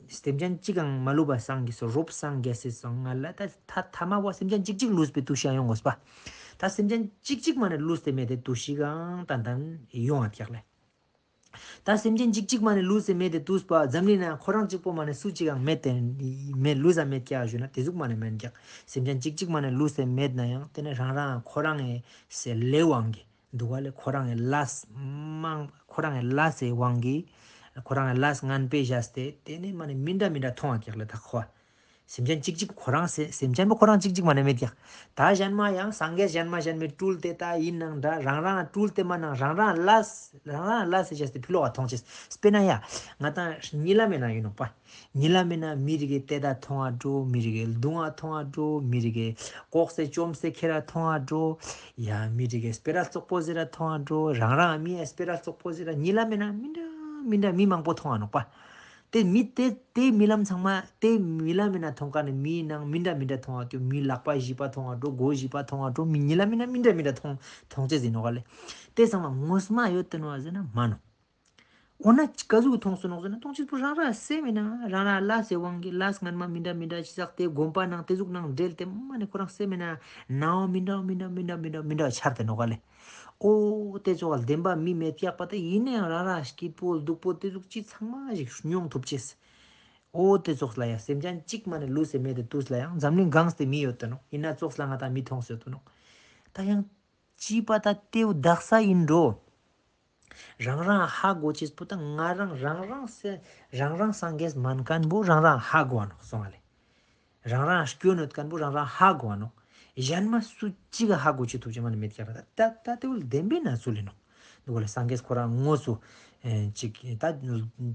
སེམས་ཅན་གཅིག་ཀྱང་མ་ལུས་པ་སངས་རྒྱས་སོ། རོབ་སངས་རྒྱས་སི་སོང་ང་ལ་ད་ཐ་ཐ་མ་བོ་སེམས་ཅན་གཅིག་གཅིག་ལུས་པའི་ཏུས་ཤིག་ཡོང་དགོས་པ། ད་སེམས་ཅན་གཅིག་གཅིག་མ་ནེ་ལུས་ཏེ་མེད་དེ་ཏུས་ཤིག་གང་ཏན་ཏན་ཡོང་ང་ཀྱག་ལེ། ད་སེམས་ཅན་གཅིག་གཅིག་མ་ནེ་ལུས་ཏེ་མེད་དེ་ཏུས་པ་འཛམ་གླིང་ན་ཁོ་རང་གཅིག་པོ་མ་ནེ་སུ་གཅིག་ཀྱང་མེད་དེ་མེད་ལུས་ས་མེད་ཀྱག་ཞུ་ན་ཏེ་ཟུག་མ་ནེ་མེན་ཀྱག། སེམས་ཅན་གཅིག་གཅིག་མ་ནེ་ལུས་ཏེ་མེད་ན་ཡང་ཏེ་ནེ་རང་རང་ཁོ་རང་ངི་སེ་ལས་དབང་གིས། འདུག་ག་ལེ། ཁོ་རང་ངི་ལས་མང་ཁོ་རང་ངི་ལས་སི་དབང་གིས་ཁོ་རང་ངི་ལས་ངན་པའི་བཞག་སྟེ་ཏེ་ནེ་མ་ནེ་མི་འདྲ་མི་འདྲ་མཐོང་ང་ཀྱག་ལེ། ད་ཁོ་ སེམས་ཅན་གཅིག་གཅིག་ཁོ་རང་སེ་སེམས་ཅན་པོ་ཁོ་རང་གཅིག་གཅིག་མ་ནེ་མེད་ཀྱག། ད་གཞན་མ་ཡང་སངས་རྒྱས་གཞན་མ་གཞན་མའི་སྤྲུལ་ཏེ་ད་ཡིན་ནང་འདྲ་རང་རང་སྤྲུལ་ཏེ་མ་ནང་རང་རང་ལས་རང་རང་ལས་སེ་བྱས་ཏེ་ཕི་ལོག་ག་ཐོང་ཅེས། དཔེར་ན་ཡ་ང་ད་ཉི་ལ་མེ་ན་ཡིན་ནོག་པ། ཉི་ལ་མེ་ན་མི་རིགས་ཏེ་ད་ཐོང་ང་འགྲོ། མི་རིགས་རྡུང་ང་ཐོང་ང་འགྲོ། མི་རིགས་ལྐོག་སེ་བཅོམ་སེ་ཁྱེར་ར་ཐོང་ང་འགྲོ། ཡ་མི་རིགས་སྤེ་ར་བཙོག་པོ་ཟེར་ར་ཐོང་ང་འགྲོ། རང་རང་མི་སྤེ་ར་བཙོག་པོ་ཟེར་ར་ཉི་ལ་མེ་ན་མི་འདྲ་མི་འདྲ་མི་མང་པོ་ཐོང་ང་ནོག་པ། ཏེ་མི་ཏེ་ཏེ་རྨི་ལམ་ཚང་མ་ཏེ་རྨི་ལམ་མེ་ན་ཐོང་ཀ་ནེ་མིའི་ནང་མི་འདྲ་མི་འདྲ་ཐོང་ང་ཏེ་མི་ལག་པ་བཞི་པ་ཐོང་ང་འགྲོ། མགོ་བཞི་པ་ཐོང་ང་འགྲོ། མི་ཉི་ལ་མེ་ན་མི་འདྲ་མི་འདྲ་ཐོང་ཐོང་ཅེས་ཡིན་ནོག་ལེ། ཏེ་ཚང་མ་ངོ་མ་ཡོད་དེ་ནོག་ཟེར་ན་མ་ནོག། འོ་ན་ཀ་ཟུག་ཐོང་སོ་ནོག་ཟེར་ན་ཐོང་ཅེས་པོ་རང་རང་སེམས་མེ་ན་རང་རང་ལས་སེ་དབང་གིས་ལས་སྔན་མ་མི་འདྲ་མི་འདྲ་ཅི་ཟག་ཏེ་གོམ་པ་ནང་ཏེ་ཟུག་ནང་འབྲེལ་ཏེ་མ་ནེ་ཁོ་རང་སེམས་མེ་ན་ནའོ་མི་འདྲ་མི་འདྲ་མི་འདྲ་མི་འདྲ་མི་འདྲ་འཆར་ཏེ་ནོག་ལེ། འོ་ཏེ་ཙོགས་ལ་བདེན་པ་མི་མེད་ཀྱག་པ་ཏེ་ཡིན་ནའང་རང་རང་སྐྱིད་པོ་སྡུག་པོ་ཏེ་ཟུག་ཅི་ཚང་མ་ཞིག་མྱོང་ཐུབ་ཅེས། འོ་ཏེ་ཙོགས་ལ་ཡ་སེམས་ཅན་གཅིག་མ་ནེ་ལུས་སེ་མེད་དེ་དུས་ལ་ཡང་འཛམ་གླིང་གང་སྟེ་མི་ཡོད་དེ་ནོག། ཡིན་ན་ཙོགས་ལ་ང་ད་མི་ཐོང་སེ་ཡོད་དེ་ནོག། ད་ཡང་ཅི་པ་ད་ཏེའུ་དག་ས་ཡིན་འགྲོ། རང་རང་ཧ་གོ་ཅེས་པོ་ད་ང་རང་རང་རང་སེ་རང་རང་སངས་རྒྱས་མན་མཁན་པོ་རང་རང་ཧ་གོ་ནོག་སོང་ང་ལེ། རང་རང་སྐྱོན་ཡོད་མཁན་པོ་རང་རང་ཧ་གོ་ནོག། གཞན་མ་སུ་གཅིག་ག་ཧ་གོ་ཅེས་ཐུབ་ཅེས་མ་ནེ་མེད་ཀྱག་ར། ད་ད་ཏེ་བོ་ལ་བདེན་པའི་ན་ཚུལ་ཡིན་ནོག། འདུག་ག་ལེ། སངས་རྒྱས་ཁོ་རང་དངོས་སུ་ཨེ་ཅིག་ད་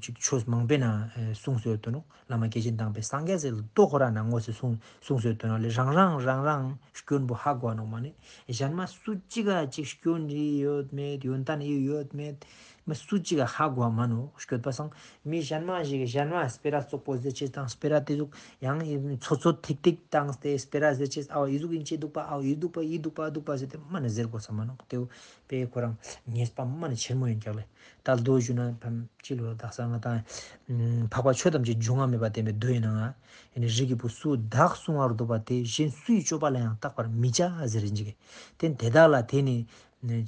ཅིག་ཆོས་མང་པོའི་ནང་ཨེ་གསུངས་སེ་ཡོད་དེ་ནོག། བླ་མ་སྐྱེས་ཆེན་དམ་པས་སངས་རྒྱས་སི་ལོ་ཏོ་ཁོ་རང་ནང་དངོས་སུ་གསུངས་གསུངས་སེ་ཡོད་དེ་ནོག་ལེ། རང་རང་རང་རང་སྐྱོན་པོ་ཧ་གོ་ནོག་མ་ནེ་གཞན་མ་སུ་གཅིག་ག་ཅིག་སྐྱོན་རེ་ཡོད་མེད་ཡོན་ཏན་ཡོད་མེད་མ་སུ་གཅིག་ག་ཧ་གོ་མ་ནོག། སྐྱོད་པ་སང་མི་གཞན་མ་ཞིག་གཞན་མ་སྤེ་ར་བཙོག་པོ་ཟེར་ཅེས་དང་སྤེ་ར་ཏེ་ཟུག་ཡང་ཚོ་ཚོ་ཐིག་ཐིག་བཏང་སྟེ་སྤེ་ར་ཟེར་ཅེས་ཨའོ་ཨི་ཟུག་ཡིན་ཅེས་འདུག་པ། ཨའོ་ཨི་འདུག་པ་ཨི་འདུག་པ་འདུག་པ་ཟེར་ཏེ་མ་ནེ་ཟེར་དགོས་ས་མ་ནོག། ཏེ་བོ་དཔེ་ཁོ་རང་ཉེས་པ་མ་ནེ་ཆེན་མོ་ཡིན་ཀྱག་ལེ། ད་མདོ་ཞུ་ན་ཕམ་ཅི་ལོ་དག་ས་ང་ད་འཕགས་པ་ཆོས་ཐམས་ཅད་འབྱུང་བ་མེད་པ་བསྟན་པའི་མདོ་ཡིན་ན་ང་ཨེ་ནི་རིགས་ཀྱི་བུ་སུ་བདག་བསྲུང་བར་འདོད་པ་དེ་གཞན་སུ་ཡི་སྤྱོད་པ་ལ་ཡང་བརྟག་པར་མི་བྱ་ཟེར་རིན་ཅིག། དེ་དེ་དག་ལ་དེ་ནི་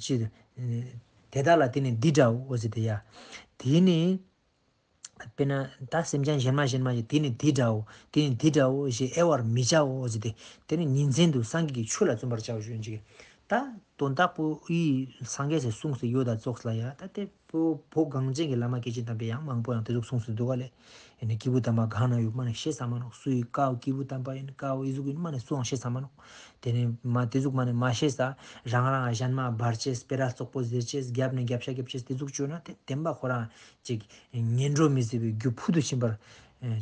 ཅི་དེ་དག་ལ་དེ་ནི་འདི་འདྲའོ་ཟེར་ཏེ་ཡ། དེ་ནི་དཔེར་ན་ད་སེམས་ཅན་གཞན་མ་གཞན་མ་ཞིག་དེ་ནི་འདི་འདྲའོ་དེ་ནི་འདི་འདྲའོ་ཞེས་དབྱེ་བར་མི་བྱའོ་ཟེར་ཏེ། དེ་ནི་ཉིན་མཚན་དུ་སངས་རྒྱས་ཀྱི་ཆོས་ལ་བརྩོན་པར་བྱའོ་ཞུ་ཡིན་ཅིག། ད་དོན་དག་པོ་ཨི་སངས་རྒྱས་སི་གསུངས་སེ་ཡོད་ད་ཙོགས་ལ་ཡ་ད་ཏེ་བོ་བོ་གངས་ཅན་གྱི་བླ་མ་སྐྱེས་ཆེན་དམ་པས་ཡང་མང་པོ་ཡང་ཏེ་ཟུག་གསུངས་སེ་འདུག་ག་ལེ། ཨེ་ནི་སྐྱེས་བུ་དམ་པ་གང་ན་ཡོད་མ་ནེ་ཤེས་ས་མ་ནོག། སུ་ཡི་ཀའོ་སྐྱེས་བུ་དམ་པ་ཡིན་ཀའོ་ཨི་ཟུག་ཡིན་མ་ནེ་སུའང་ཤེས་ས་མ་ནོག། དེ་ནི་མ་ཏེ་ཟུག་མ་ནེ་མ་ཤེས་ས་རང་རང་གཞན་མ་བར་ཅེས་སྤེ་ར་བཙོག་པོ་ཟེར་ཅེས་རྒྱབ་ནེ་རྒྱབ་ཤ་རྒྱབ་ཅེས་ཏེ་ཟུག་བཅོས་ན་ཏེ་བདེན་པ་ཁོ་རང་ཅིག་ངན་འགྲོ་མི་བཟད་པའི་རྒྱུ་ཕུལ་དུ་ཕྱིན་པར་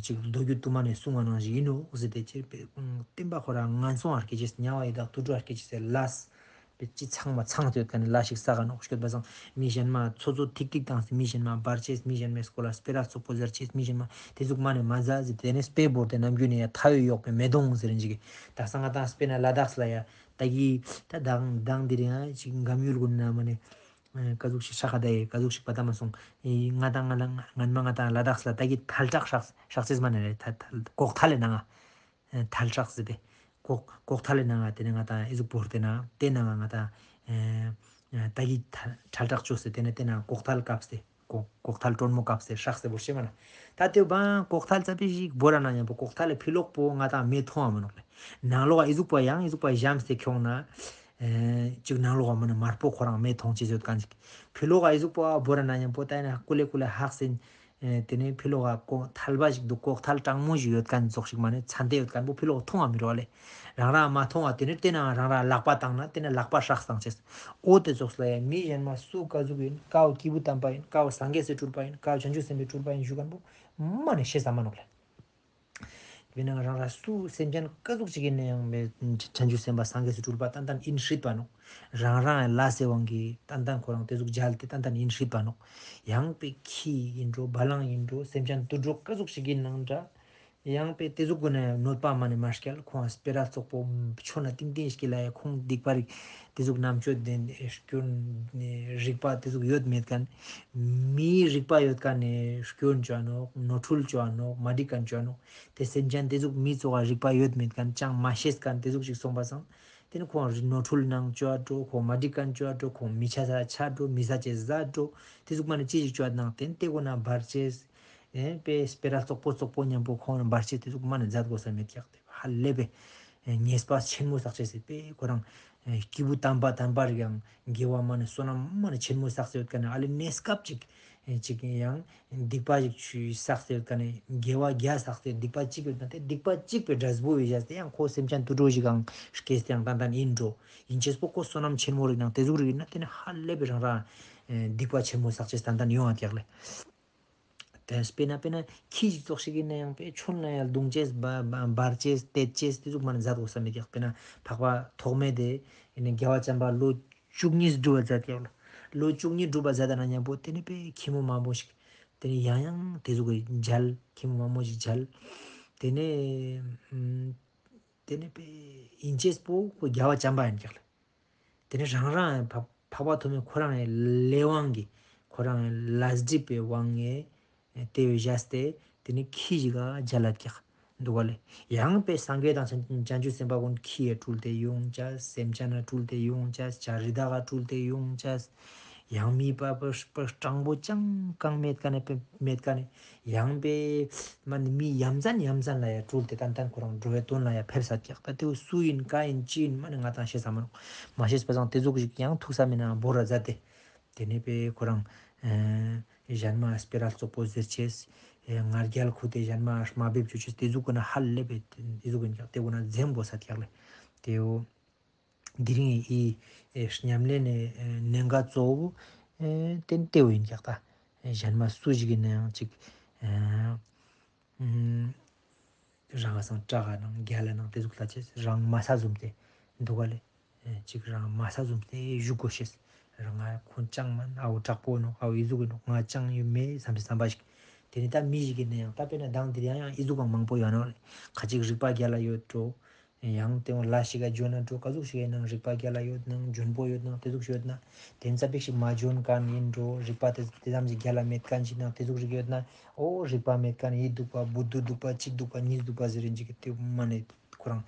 ཅིག་མདོ་རྒྱུད་དུ་མ་ནེ་གསུངས་པ་ནང་བཞིན་ཡིན་ནོག་ཟེར་ཏེ་ཅེས་པའི་བདེན་པ་ཁོ་རང་ངན་སོང་ང་སྐྱེ་ཅེས་དམྱལ་བ་ཡི་དྭགས་དུད་འགྲོ་ང་སྐྱེ་ཅེས་ལས། པེ་ཅི་ཚང་མ་ཚང་སྟེ་ཡོད་མཁན་ནི་ལས་ཤིག་བསགས་ནོག། སྐྱོད་པ་སང་མི་གཞན་མ་ཚོ་ཚོ་ཐིག་ཐིག་བཏང་སྟེ་མི་གཞན་མ་བར་ཅེས་མི་གཞན་མའི་སྐོར་ལ་སྤེ་ར་བཙོག་པོ་ཟེར་ཅེས་མི་གཞན་མ་ཏེ་ཟུག་མ་ནེ་མ་ཟ་ཟེར་ཏེ་ནི་དཔེ་བོར་ཏེ་ནམ་རྒྱུན་ནེ་ཡ་ཐ་ཡོད་ཡོག་པའི་མེ་དོང་ཟེར་རིན་ཅིག་གི་ད་སང་ང་དང་སྤེར་ན་ལ་དྭགས་ལ་ཡ་ད་གི་ད་དང་དང་དེ་རིང་ང་ཅིག་འགམ་ཡུལ་གུན་ན་མ་ནེ་ཀ་ཟུག་ཤིག་ཤ་ཁ་ད་ཡེ་ཀ་ཟུག་ཤིག་པ་ད་མ་སོང་ང་དང་ང་ལ་ང་མ་ང་དང་ལ་དྭགས་ལ་ད་གི་ཐལ་དྲག་ཤག་ཤག་ཅེས་མ་ནེ་རེད་ད་ཐལ་གོག་ཐལ་ལེ་ན་ང་ཨེ་ཐལ་དྲག་ཟེར་ཏེ། གོག་གོག་ཐལ་ལེ་ནང་ང་ཏེ་ནེ་ང་དང་ཨི་ཟུག་བོར་ཏེ་ན་ཏེ་ནང་ང་ང་དང་ཨེ་ད་གི་ཐལ་ཐལ་དྲག་ཅོས་ཏེ་ཏེ་ནེ་ཏེ་ནང་གོག་ཐལ་བཀབ་སྟེ་གོག་གོག་ཐལ་དྲོན་མོ་བཀབ་སྟེ་སྲེག་སྟེ་བོར་ཤེས་མ་ན། ད་ཏེ་བོ་གོག་ཐལ་ཙ་པིག་ཞིག་བོར་ན་ཉམ་པོ་གོག་ཐལ་ལི་ཕི་ལོག་པོ་ང་དང་མེ་ཐོང་བ་མ་ནོག་ལེ། ནང་ལོགས་ཨི་ཟུག་པ་ཡང་ཨི་ཟུག་པ་ཞམ་སྟེ་ཁྱོང་ན་ཨེ་ཅིག་ནང་ལོགས་མ་ནེ་དམར་པོ་ཁོ་རང་མེ་ཐོང་ཅེས་ཡོད་མཁན་ཅིག། ཕི་ལོགས་ཨི་ཟུག་པ་བོར་ན་ཉམ་པོ་ཏེ་ནེ་ཀུ་ལེ་ཀུ་ལེ་ཧག་སེ་ཨེ་ཏེ་ནེ་ཕི་ལོགས་ཀ་གོག་ཐལ་བ་ཞིག་འདུག། གོག་ཐལ་གྲང་མོ་ཞིག་ཡོད་མཁན་ཙོགས་ཤིག་མ་ནེ་ཚན་ཏེ་ཡོད་མཁན་པོ་ཕི་ལོགས་ཐོང་བ་མི་རུག་ལེ། རང་རང་མ་ཐོང་བ་ཏེ་ནེ་ཏེ་ནང་རང་རང་ལག་པ་བཏང་ན་ཏེ་ནེ་ལག་པ་སྲེག་བཏང་ཅེས། འོ་ཏེ་ཙོགས་ལ་ཡ་མི་གཞན་མ་སུ་ཀ་ཟུག་ཡིན་ཀའོ་སྐྱེས་བུ་དམ་པ་ཡིན་ཀའོ་སངས་རྒྱས་སི་སྤྲུལ་པ་ཡིན་ཀའོ་བྱང་ཆུབ་སེམས་དཔའི་སྤྲུལ་པ་ཡིན་ཞུ་མཁན་པོ་མ་ནེ་ཤེས་ས་མ་ནོག་ལེ། དཔེར་ན་རང་རང་སུ་སེམས་ཅན་ཀ་ཟུག་ཅིག་ཡིན་ན་ཡང་བྱང་ཆུབ་སེམས་དཔའ་སངས་རྒྱས་སི་སྤྲུལ་པ་ཏན་ཏན་ཡིན་སྲིད་པ་ནོག། རང་རང་ལས་སི་དབང་གིས་ཏན་ཏན་ཁོ་རང་ཏེ་ཟུག་མཇལ་ཏེ་ཏན་ཏན་ཡིན་སྲིད་པ་ནོག། ཡང་པེ་ཁྱི་ཡིན་འགྲོ་བ་ལང་ཡིན་འགྲོ་སེམས་ཅན་དུད་འགྲོ་ཀ་ཟུག་ཅིག་ཡིན་ནང་འདྲ། ཡང་པེ་ཏེ་ཟུག་གུན་ནི་གནོད་པ་མ་ནེ་མ་སྐྱལ། ཁོང་སྤེ་ར་བཙོག་པོ་ཆོ་ན་ཏིང་ཏིང་ཞིག་ལ་ཡ་ཁོང་སྡིག་པ་རིག་ཏེ་ཟུག་རྣམ་དཔྱོད་ལྡན་སྐྱོན་རིག་པ་ཏེ་ཟུག་ཡོད་མེད་མཁན། མིའི་རིག་པ་ཡོད་མཁན་ནི་སྐྱོན་ཅོ་ནོག། ནོར་འཁྲུལ་ཅོ་ནོག། མ་འགྲིག་མཁན་ཅོ་ནོག། ཏེ་སེམས་ཅན་ཏེ་ཟུག་མི་ཙོགས་རིག་པ་ཡོད་མེད་མཁན་ཅང་མ་ཤེས་མཁན་ཏེ་ཟུག་ཅིག་སོང་པ་སང་། ཏེ་ནེ་ཁོང་ནོར་འཁྲུལ་ནང་ཅོ་འགྲོ། ཁོང་མ་འགྲིག་མཁན་ཅོ་འགྲོ། ཁོང་མི་ཆ་ས་ཆ་འགྲོ། མི་ཟ་ཅེས་ཟ་འགྲོ། ཏེ་ཟུག་མ་ནེ་ཅི་ཞིག་ཅོ་ནང་ཏེ་ཏེ་གུན་ན་བར་ཆད་ཨེ་པེ་སྤེ་ར་བཙོག་པོ་བཙོག་པོ་ཉམ་པོ་ཁོང་ནི་བར་ཆད་ཏེ་ཟུག་མ་ནེ་མཛད་དགོས་ས་མེད་ཀྱག། ཏེ་ཧ་ལས་པེ་ཉེས་པ་ཆེན་མོ་བསགས་ཅེས་སི་པེ་ཁོ་རང་ ཨེ་སྐྱེས་བུ་དམ་པ་དམ་པ་རིགས་ཡང་དགེ་བ་མ་ནི་བསོད་ནམས་མ་ནི་ཆེན་མོ་བསགས་ཏེ་ཡོད་ཁན་ནི་ཨ་ལེ་གནས་སྐབས་ཅིག་ཨེ་ཅིག་ཡང་སྡིག་པ་ཞིག་ཆུ་བསགས་ཏེ་ཡོད་ཁན་ནི་དགེ་བ་བརྒྱ་བསགས་ཏེ་སྡིག་པ་གཅིག་ཡོད་ན་ཏེ་སྡིག་པ་གཅིག་པའི་འབྲས་བུ་བའི་བཞག་སྟེ་ཡང་ཁོ་སེམས་ཅན་དུད་འགྲོ་ཞིག་ཡང་སྐྱེས་ཏེ་ཡང་ཏན་ཏན་ཨིན་འགྲོ། ཨིན་ཅེས་པོ་ཁོ་བསོད་ནམས་ཆེན་མོ་རིགས་ནང་ཏེ་ཟུག་རིགས་ཨིན་ན་ཏེ་ནི་ཧ་ལས་པའི་རང་རང་ཨེ་སྡིག་པ་ཆེན་མོ་བསགས་ཅེས་ཏན་ཏན་ཡོང་ང་ཀྱག་ལེ། ཏེ་སྤེར་ན་སྤེར་ན་ཁྱི་ཞིག་ཙོགས་ཤིག་ཨིན་ན་ཡང་པེ་ཆུན་ལ་ཡང་རྡུང་ཅེས་བ་བ་འབར་ཅེས་ཏེ་ཅེས་ཏེ་ཟུག་མ་ནི་མཛད་དགོས་ས་མེད་ཀྱག། སྤེར་ན་འཕགས་པ་ཐོགས་མེད་དེ་ཨིན་ན་རྒྱལ་བ་བྱམས་པ་ལོ་བཅུ་གཉིས་སྒྲུབ་པ་མཛད་ཀྱག་ལོ། ལོ་བཅུ་གཉིས་སྒྲུབ་པ་མཛད་ད་ན་མཉམ་པོ་ཏེ་ནི་པེ་ཁྱི་མོ་མང་པོ་ཞིག་ཏེ་ནི་ཡང་ཡང་ཏེ་ཟུག་གི་མཇལ། ཁྱི་མོ་མང་པོ་ཞིག་མཇལ། ཏེ་ནི་ཨམ་ཏེ་ནི་པེ་ཨིན་ཅེས་པོ་ཁོ་རྒྱལ་བ་བྱམས་པ་ཨིན་ཀྱག་ལེ། ཏེ་ནི་རང་རང་འཕགས་འཕགས་པ་ཐོགས་མེད་ཁོ་རང་ངི་ལས་དབང་གིས་ཁོ་རང་ངི་ལས་སྒྲིབ་པའི་དབང་ངི་ཏེ་བའི་བཞག་སྟེ་ཏེ་ནི་ཁྱི་ཞིག་ག་མཇལ་ལད་ཀྱག་འདུག་ག་ལེ། ཡང་པེ་སངས་རྒྱས་དང་བྱང་བྱང་ཆུབ་སེམས་དཔའ་ཀུན་ཁྱི་ཡ་སྤྲུལ་ཏེ་ཡོང་ཅེས། སེམས་ཅན་ལ་སྤྲུལ་ཏེ་ཡོང་ཅེས། བྱ་རི་དྭགས་ལ་སྤྲུལ་ཏེ་ཡོང་ཅེས། ཡང་མི་པ་པ་པ་སྤྲང་པོ་ཅང་གང་མེད་ཀ་ནི་པེ་མེད་ཀ་ནི་ཡང་པེ་མ་ནི་མི་ཡ་མཚན་ཡ་མཚན་ལ་ཡ་སྤྲུལ་ཏེ་ཏན་ཏན་ཁོ་རང་འགྲོ་བའི་དོན་ལ་ཡ་ཕེབས་ས་ཀྱག། ད་ཏེ་བོ་སུ་ཨིན་ག་ཨིན་ཅི་ཨིན་མ་ནི་ང་དང་ཤེས་ས་མ་ནོག། མ་ཤེས་པ་སང་ཏེ་ཟུག་ཞིག་ཡང་ཐུགས་ས་མེད་ན་བོར་ར་མཛད་དེ། ཏེ་ནེ་པེ་ཁོ་རང་ཨེ་ཞན་མ་སྤེ་ར་ཙོག་པོ་ཟེར་ཅེས། ཨེ་ང་རྒྱལ་ཁུ་ཏེ་ཞན་མ་མ་བེབ་ཅོ་ཅེས་ཏེ་ཟུག་གི་ན་ཧ་ལས་པེ་ཏེ་ཟུག་གི་ཀྱག་ཏེ་བོ་ན་འཛེམ་དགོས་ས་ཀྱག་ལེ། ཏེ་བོ་དེ་རིང་ཨི་ཨེ་ཉམས་ལེན་ནི་ཨེ་གནད་འགག་གཙོ་བོ་ཨེ་ཏེ་ཏེ་བོ་ཨིན་ཀྱག་ད། ཨེ་ཞན་མ་སུ་ཞིག་གི་ནང་ཅིག་ཨེ་ཨུམ་རང་སང་སྐྲག་ག་ནང་རྒྱལ་ལ་ནང་ཏེ་ཟུག་ལ་ཅེས་རང་མ་ས་ཟུམ་སྟེ་འདུག་ག་ལེ། ཨེ་ཅིག་རང་མ་ས་ཟུམ་སྟེ་བཞུགས་དགོས་ཤེས། རང་ང་ཁོང་ཅང་མན་ཨའོ་དྲག་པོ་ནོག་ཨའོ་ཨི་ཟུག་གི་ནོག་ང་ཅང་ཡོད་མེད་བསམ་པའི་བསམ་པ་ཞིག། ཏེ་ནི་ད་མི་ཞིག་གི་ནང་ཡང་ད་དཔེར་ན་མདང་དེ་ཡང་ཡང་ཨི་ཟུག་གང་མང་པོ་ཡོད་ནོག་ལེ། ཁ་ཅིག་རིག་པ་རྒྱལ་ལ་ཡོད་འགྲོ། ཡང་ཏེ་བོ་ལ་ཞིག་ག་འཇོན་ན་འགྲོ་ག་ཟུག་ཞིག་ཡིན་ནང་རིག་པ་རྒྱལ་ལ་ཡོད་ནང་འཇོན་པོ་ཡོད་ནང་ཏེ་ཟུག་ཞིག་ཡོད་ན་ཏེ་ཙ་པིག་ཞིག་མ་འཇོན་མཁན་ཡིན་འགྲོ་རིག་པ་ཏེ་ཏེ་ཙམ་ཞིག་རྒྱལ་ལ་མེད་མཁན་ཞིག་ནང་ཏེ་ཟུག་ཞིག་ཡོད་ན་ཨོ་རིག་པ་མེད་མཁན་ཡིད་སྡུག་པ་བུ་དུ་སྡུག་པ་གཅིག་སྡུག་པ་གཉིས་སྡུག་པ་ཟེར་རིན་ཅིག་གི་ཏེ་མ་ནེ་ཁོ་རང་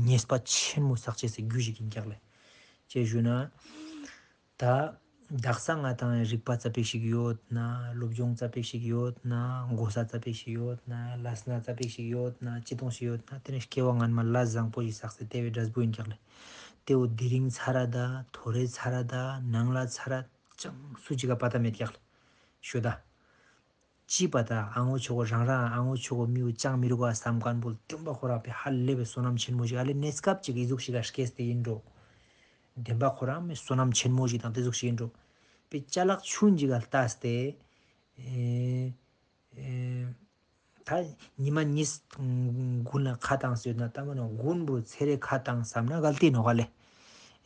ཉེས་པ་ཆེན་མོ་བསགས་ཅེས་སི་རྒྱུ་ཞིག་ཡིན་ཀྱག་ལེ། ཅེས་ཞུ་ན། ད་དག་ས་ང་དང་རིག་པ་ཙ་པིག་ཞིག་ཡོད་ན་སློབ་སྦྱོང་ཙ་པིག་ཞིག་ཡོད་ན་གོ་ས་ཙ་པིག་ཞིག་ཡོད་ན་ལས་སྣ་ཙ་པིག་ཞིག་ཡོད་ན་ཅི་ཏོང་ཞིག་ཡོད་ན་ཏེ་ནི་སྐྱེ་བ་སྔན་མ་ལས་བཟང་པོ་ཞིག་བསགས་སེ་ཏེ་བའི་འབྲས་བུ་ཡིན་ཀྱག་ལེ། ཏེ་བོ་དེ་རིང་ཚར་ར་ད་ཐོ་རེ་ཚར་ར་ད་ནང་ལ་ཚར་ར་ཅང་སུ་ཅིག་ག་པ་ཏ་མེད་ཀྱག་ལེ། ཞུ་ད། ཅི་པ་ད་ཨ་ངོ་ཆོ་གོ་རང་རང་ཨ་ངོ་ཆོ་གོ་མི་བོ་ཅང་མི་རུག་ག་བསམ་མཁན་པོ་སྟོན་པ་ཁོ་རང་པེ་ཧ་ལས་པའི་བསོད་ནམས་ཆེན་མོ་ཞིག་ཨ་ལེ་གནས་སྐབས་ཅིག་ཨི་ཟུག་ཞིག་ག་སྐྱེས་ཏེ་ཡིན་འགྲོ། སྟོན་པ་ཁོ་རང་མི་བསོད་ནམས་ཆེན་མོ་ཞིག་དང་ཏེ་ཟུག་ཞིག་ཡིན་འགྲོ། པེ་ཅ་ལག་ཆུན་ཞིག་ག་ལྟས་ཏེ། ཨེ་ཨེ་ད་ཉི་མ་གཉིས་དགུན་ལ་ཁ་བཏང་ཟེར་ན་ད་མ་ནོ་དགུན་པོ་ཚེ་རེ་ཁ་བཏང་བསམ་ན་གལ་ཏེ་ནོག་ག་ལེ།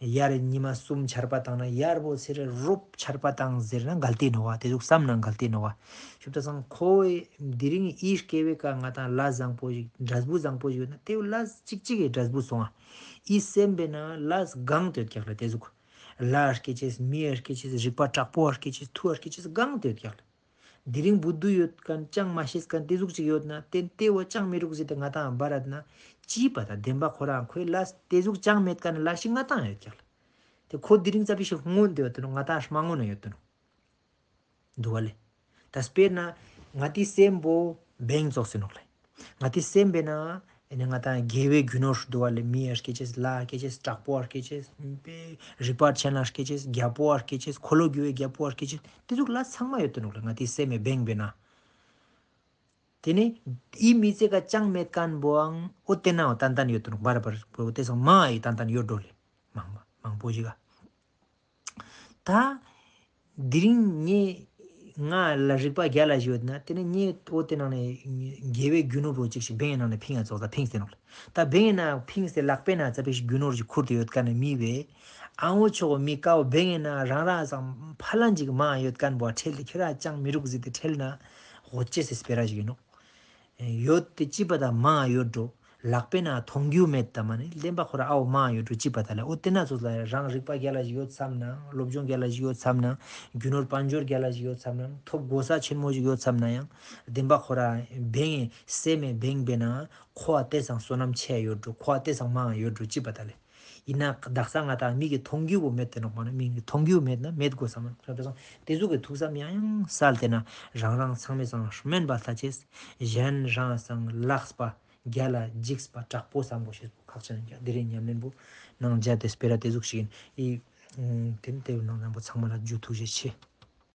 དབྱར་ཉི་མ་གསུམ་ཆར་པ་བཏང་ན་དབྱར་པོ་ཚེ་རེ་རོབ་ཆར་པ་བཏང་ཟེར་ན་གལ་ཏེ་ནོག་བ། ཏེ་ཟུག་བསམ་ན་གལ་ཏེ་ནོག་བ། ཞུ་ད་སང་ཁོའི་དེ་རིང་ཨི་སྐྱེ་བའི་ཀ་ང་དང་ལས་བཟང་པོ་ཞིག་འབྲས་བུ་བཟང་པོ་ཞིག་ཡོད་ན་ཏེ་བོ་ལས་ཅིག་ཅིག་གི་འབྲས་བུ་སོང་ང་། ཨི་སེམས་པེ་ན་ལས་གང་ཏེ་ཡོད་ཀྱག་ལེ་ཏེ་ཟུག། ལ་སྐྱེ་ཅེས་མི་ཨ་སྐྱེ་ཅེས་རིག་པ་དྲག་པོ་ཨ་སྐྱེ་ཅེས་ཐུ་ཨ་སྐྱེ་ཅེས་གང་ཏེ་ཡོད་ཀྱག་ལེ། དེ་རིང་བུ་དུ་ཡོད་མཁན་ཅང་མ་ཤེས་མཁན་ཏེ་ཟུག་ཅིག་ཡོད་ན་ཏེ་ཏེ་བོ་ཅང་མི་རུག་ཟེར་ཏེ་ང་དང་བར་ར་ན་ཅི་པ་ད་སྟོན་པ་ཁོ་རང་ཁོའི་ལས་ཏེ་ཟུག་ཅང་མེད་མཁན་ལ་ཞིག་ང་དང་ཡོད་ཀྱག་ལེ། ཏེ་ཁོ་དེ་རིང་ཙ་པིག་ཞིག་སྔོན་ཏེ་ཡོད་དོ་ནོ་ང་དང་མ་སྔོན་ན་ཡོད་དོ་ནོ། འདུག་བ་ལེ། ད་དཔེར་ན་ང་ཏི་སེམས་པོ་བེང་ཙོགས་ཟེར་ནོག་ལེ། ང་ཏི་སེམས་པེ་ན་ཨེ་ནི་ང་དང་དགེ་བའི་རྒྱུ་ནོར་འདུག་བ་ལེ། མི་ཨ་སྐྱེ་ཅེས་ལ་ཨ་སྐྱེ་ཅེས་དྲག་པོ་ཨ་སྐྱེ་ཅེས་པེ་རིག་པ་ཆེན་ལ་ཨ་སྐྱེ་ཅེས་རྒྱལ་པོ་ཨ་སྐྱེ་ཅེས་འཁོར་ལོ་སྒྱུར་བའི་རྒྱལ་པོ་ཨ་སྐྱེ་ཅེས་ཏེ་ཟུག་ལ་ཚང་མ་ཡོད་དོ་ནོག་ལེ། ང་ཏི་སེམས་པེ་བེང་པེ་ན། ཏེ་ནེ་ཨི་མི་ཚེ་ག་ཅང་མེད་མཁན་བོའང་ཨོ་ཏེ་ན་ཨོ་ཏན་ཏན་ཡོད་དོ་ནོག་བར་བར་བོ་ཏེ་སང་མ་ཨི་ཏན་ཏན་ཡོད་འགྲོ་ལེ། མང་མང་པོ་ཞིག་ག་ད་དེ་རིང་ངས་ང་ལ་རིག་པ་རྒྱལ་ལ་ཞིག་ཡོད་ན་ཏེ་ནེ་ངས་ཨོ་ཏེ་ནང་ནེ་དགེ་བའི་རྒྱུ་ནོར་བོ་ཅིག་ཞིག་བེང་ནང་ནེ་ཕིང་ང་ཙོགས་ད་ཕིང་སྟེ་ནོག་ལེ། ད་བེང་ན་ཕིང་སྟེ་ལག་པེ་ན་ཙ་པིག་ཞིག་རྒྱུ་ནོར་ཞིག་ཁུར་ཏེ་ཡོད་མཁན་ནི་མི་བེ་ཨ་ངོ་ཆོ་གོ་མི་ཀའོ་བེང་ན་རང་རང་སང་ཕ་ལན་ཅིག་མ་ཡོད་མཁན་བོ་ཁྲེལ་ཏེ་ཁྱོད་རང་ཅང་མི་རུག་ཟེར་ཏེ་ཁྲེལ་ན་ཧོ་ཅེས་སི་སྤེ་ར་ཞིག་ཡིན་ནོག། ཡོད་དེ་ཅི་པ་ད་མ་ཡོད་འགྲོ། ལག་པེ་ན་མཐོང་རྒྱུ་མེད་ད་མ་ནི་སྟོན་པ་ཁོ་ར་ཨའོ་མ་ཡོད་འགྲོ་ཅི་པ་ད་ལེ། ཨོ་ཏེ་ན་ཙོགས་ལ་རང་རིག་པ་རྒྱལ་ལ་ཞིག་ཡོད་བསམ་ན་སློབ་སྦྱོང་རྒྱལ་ལ་ཞིག་ཡོད་བསམ་ན་རྒྱུ་ནོར་དཔལ་འབྱོར་རྒྱལ་ལ་ཞིག་ཡོད་བསམ་ན་ཐོབ་གོ་ས་ཆེན་མོ་ཞིག་ཡོད་བསམ་ན་ཡང་སྟོན་པ་ཁོ་ར་བེང་ངེ་སེམས་མེ་བེང་པེ་ན་ཁོ་ཨ་ཏེ་སང་བསོད་ནམས་ཆེ་ཡོད་འགྲོ། ཁོ་ཨ་ཏེ་སང་མ་ཡོད་འགྲོ་ཅི་པ་ད་ལེ། ཡིན་ན་དག་ས་ང་དང་མིག་གི་མཐོང་རྒྱུ་བོ་མེད་དེ་ནོག་མ་ནི་མིག་གི་མཐོང་རྒྱུ་མེད་ན་མེད་དགོས་བསམ་ན་ཁྱོད་ད་སང་ཏེ་ཟུག་གི་ཐུགས་བསམ་ཡང་ཡང་སལ་ཏེ་ན་རང་རང་ཚང་མའི་སང་སྨན་པ་ལྟ་ཅེས་གཞན་རང་སང་ལགས་པ། རྒྱལ་ལ་འཇིགས་པ་དྲག་པོ་བསམ་དགོས་ཤེས་པོ་ཁག་ཅན་ཡིན་ཀྱང་དེ་རིང་ཉམས་ལེན་པོ་ནང་བརྒྱབ་སྟེ་སྤེ་ར་དེ་ཟུག་ཞིག་ཡིན། ཨི་ཨུམ་དེ་ནི་དེ་བོ་ནང་ནང་པོ་ཚང་མ་ལ་རྒྱུ་ཐུགས་རྗེ་ཆེ།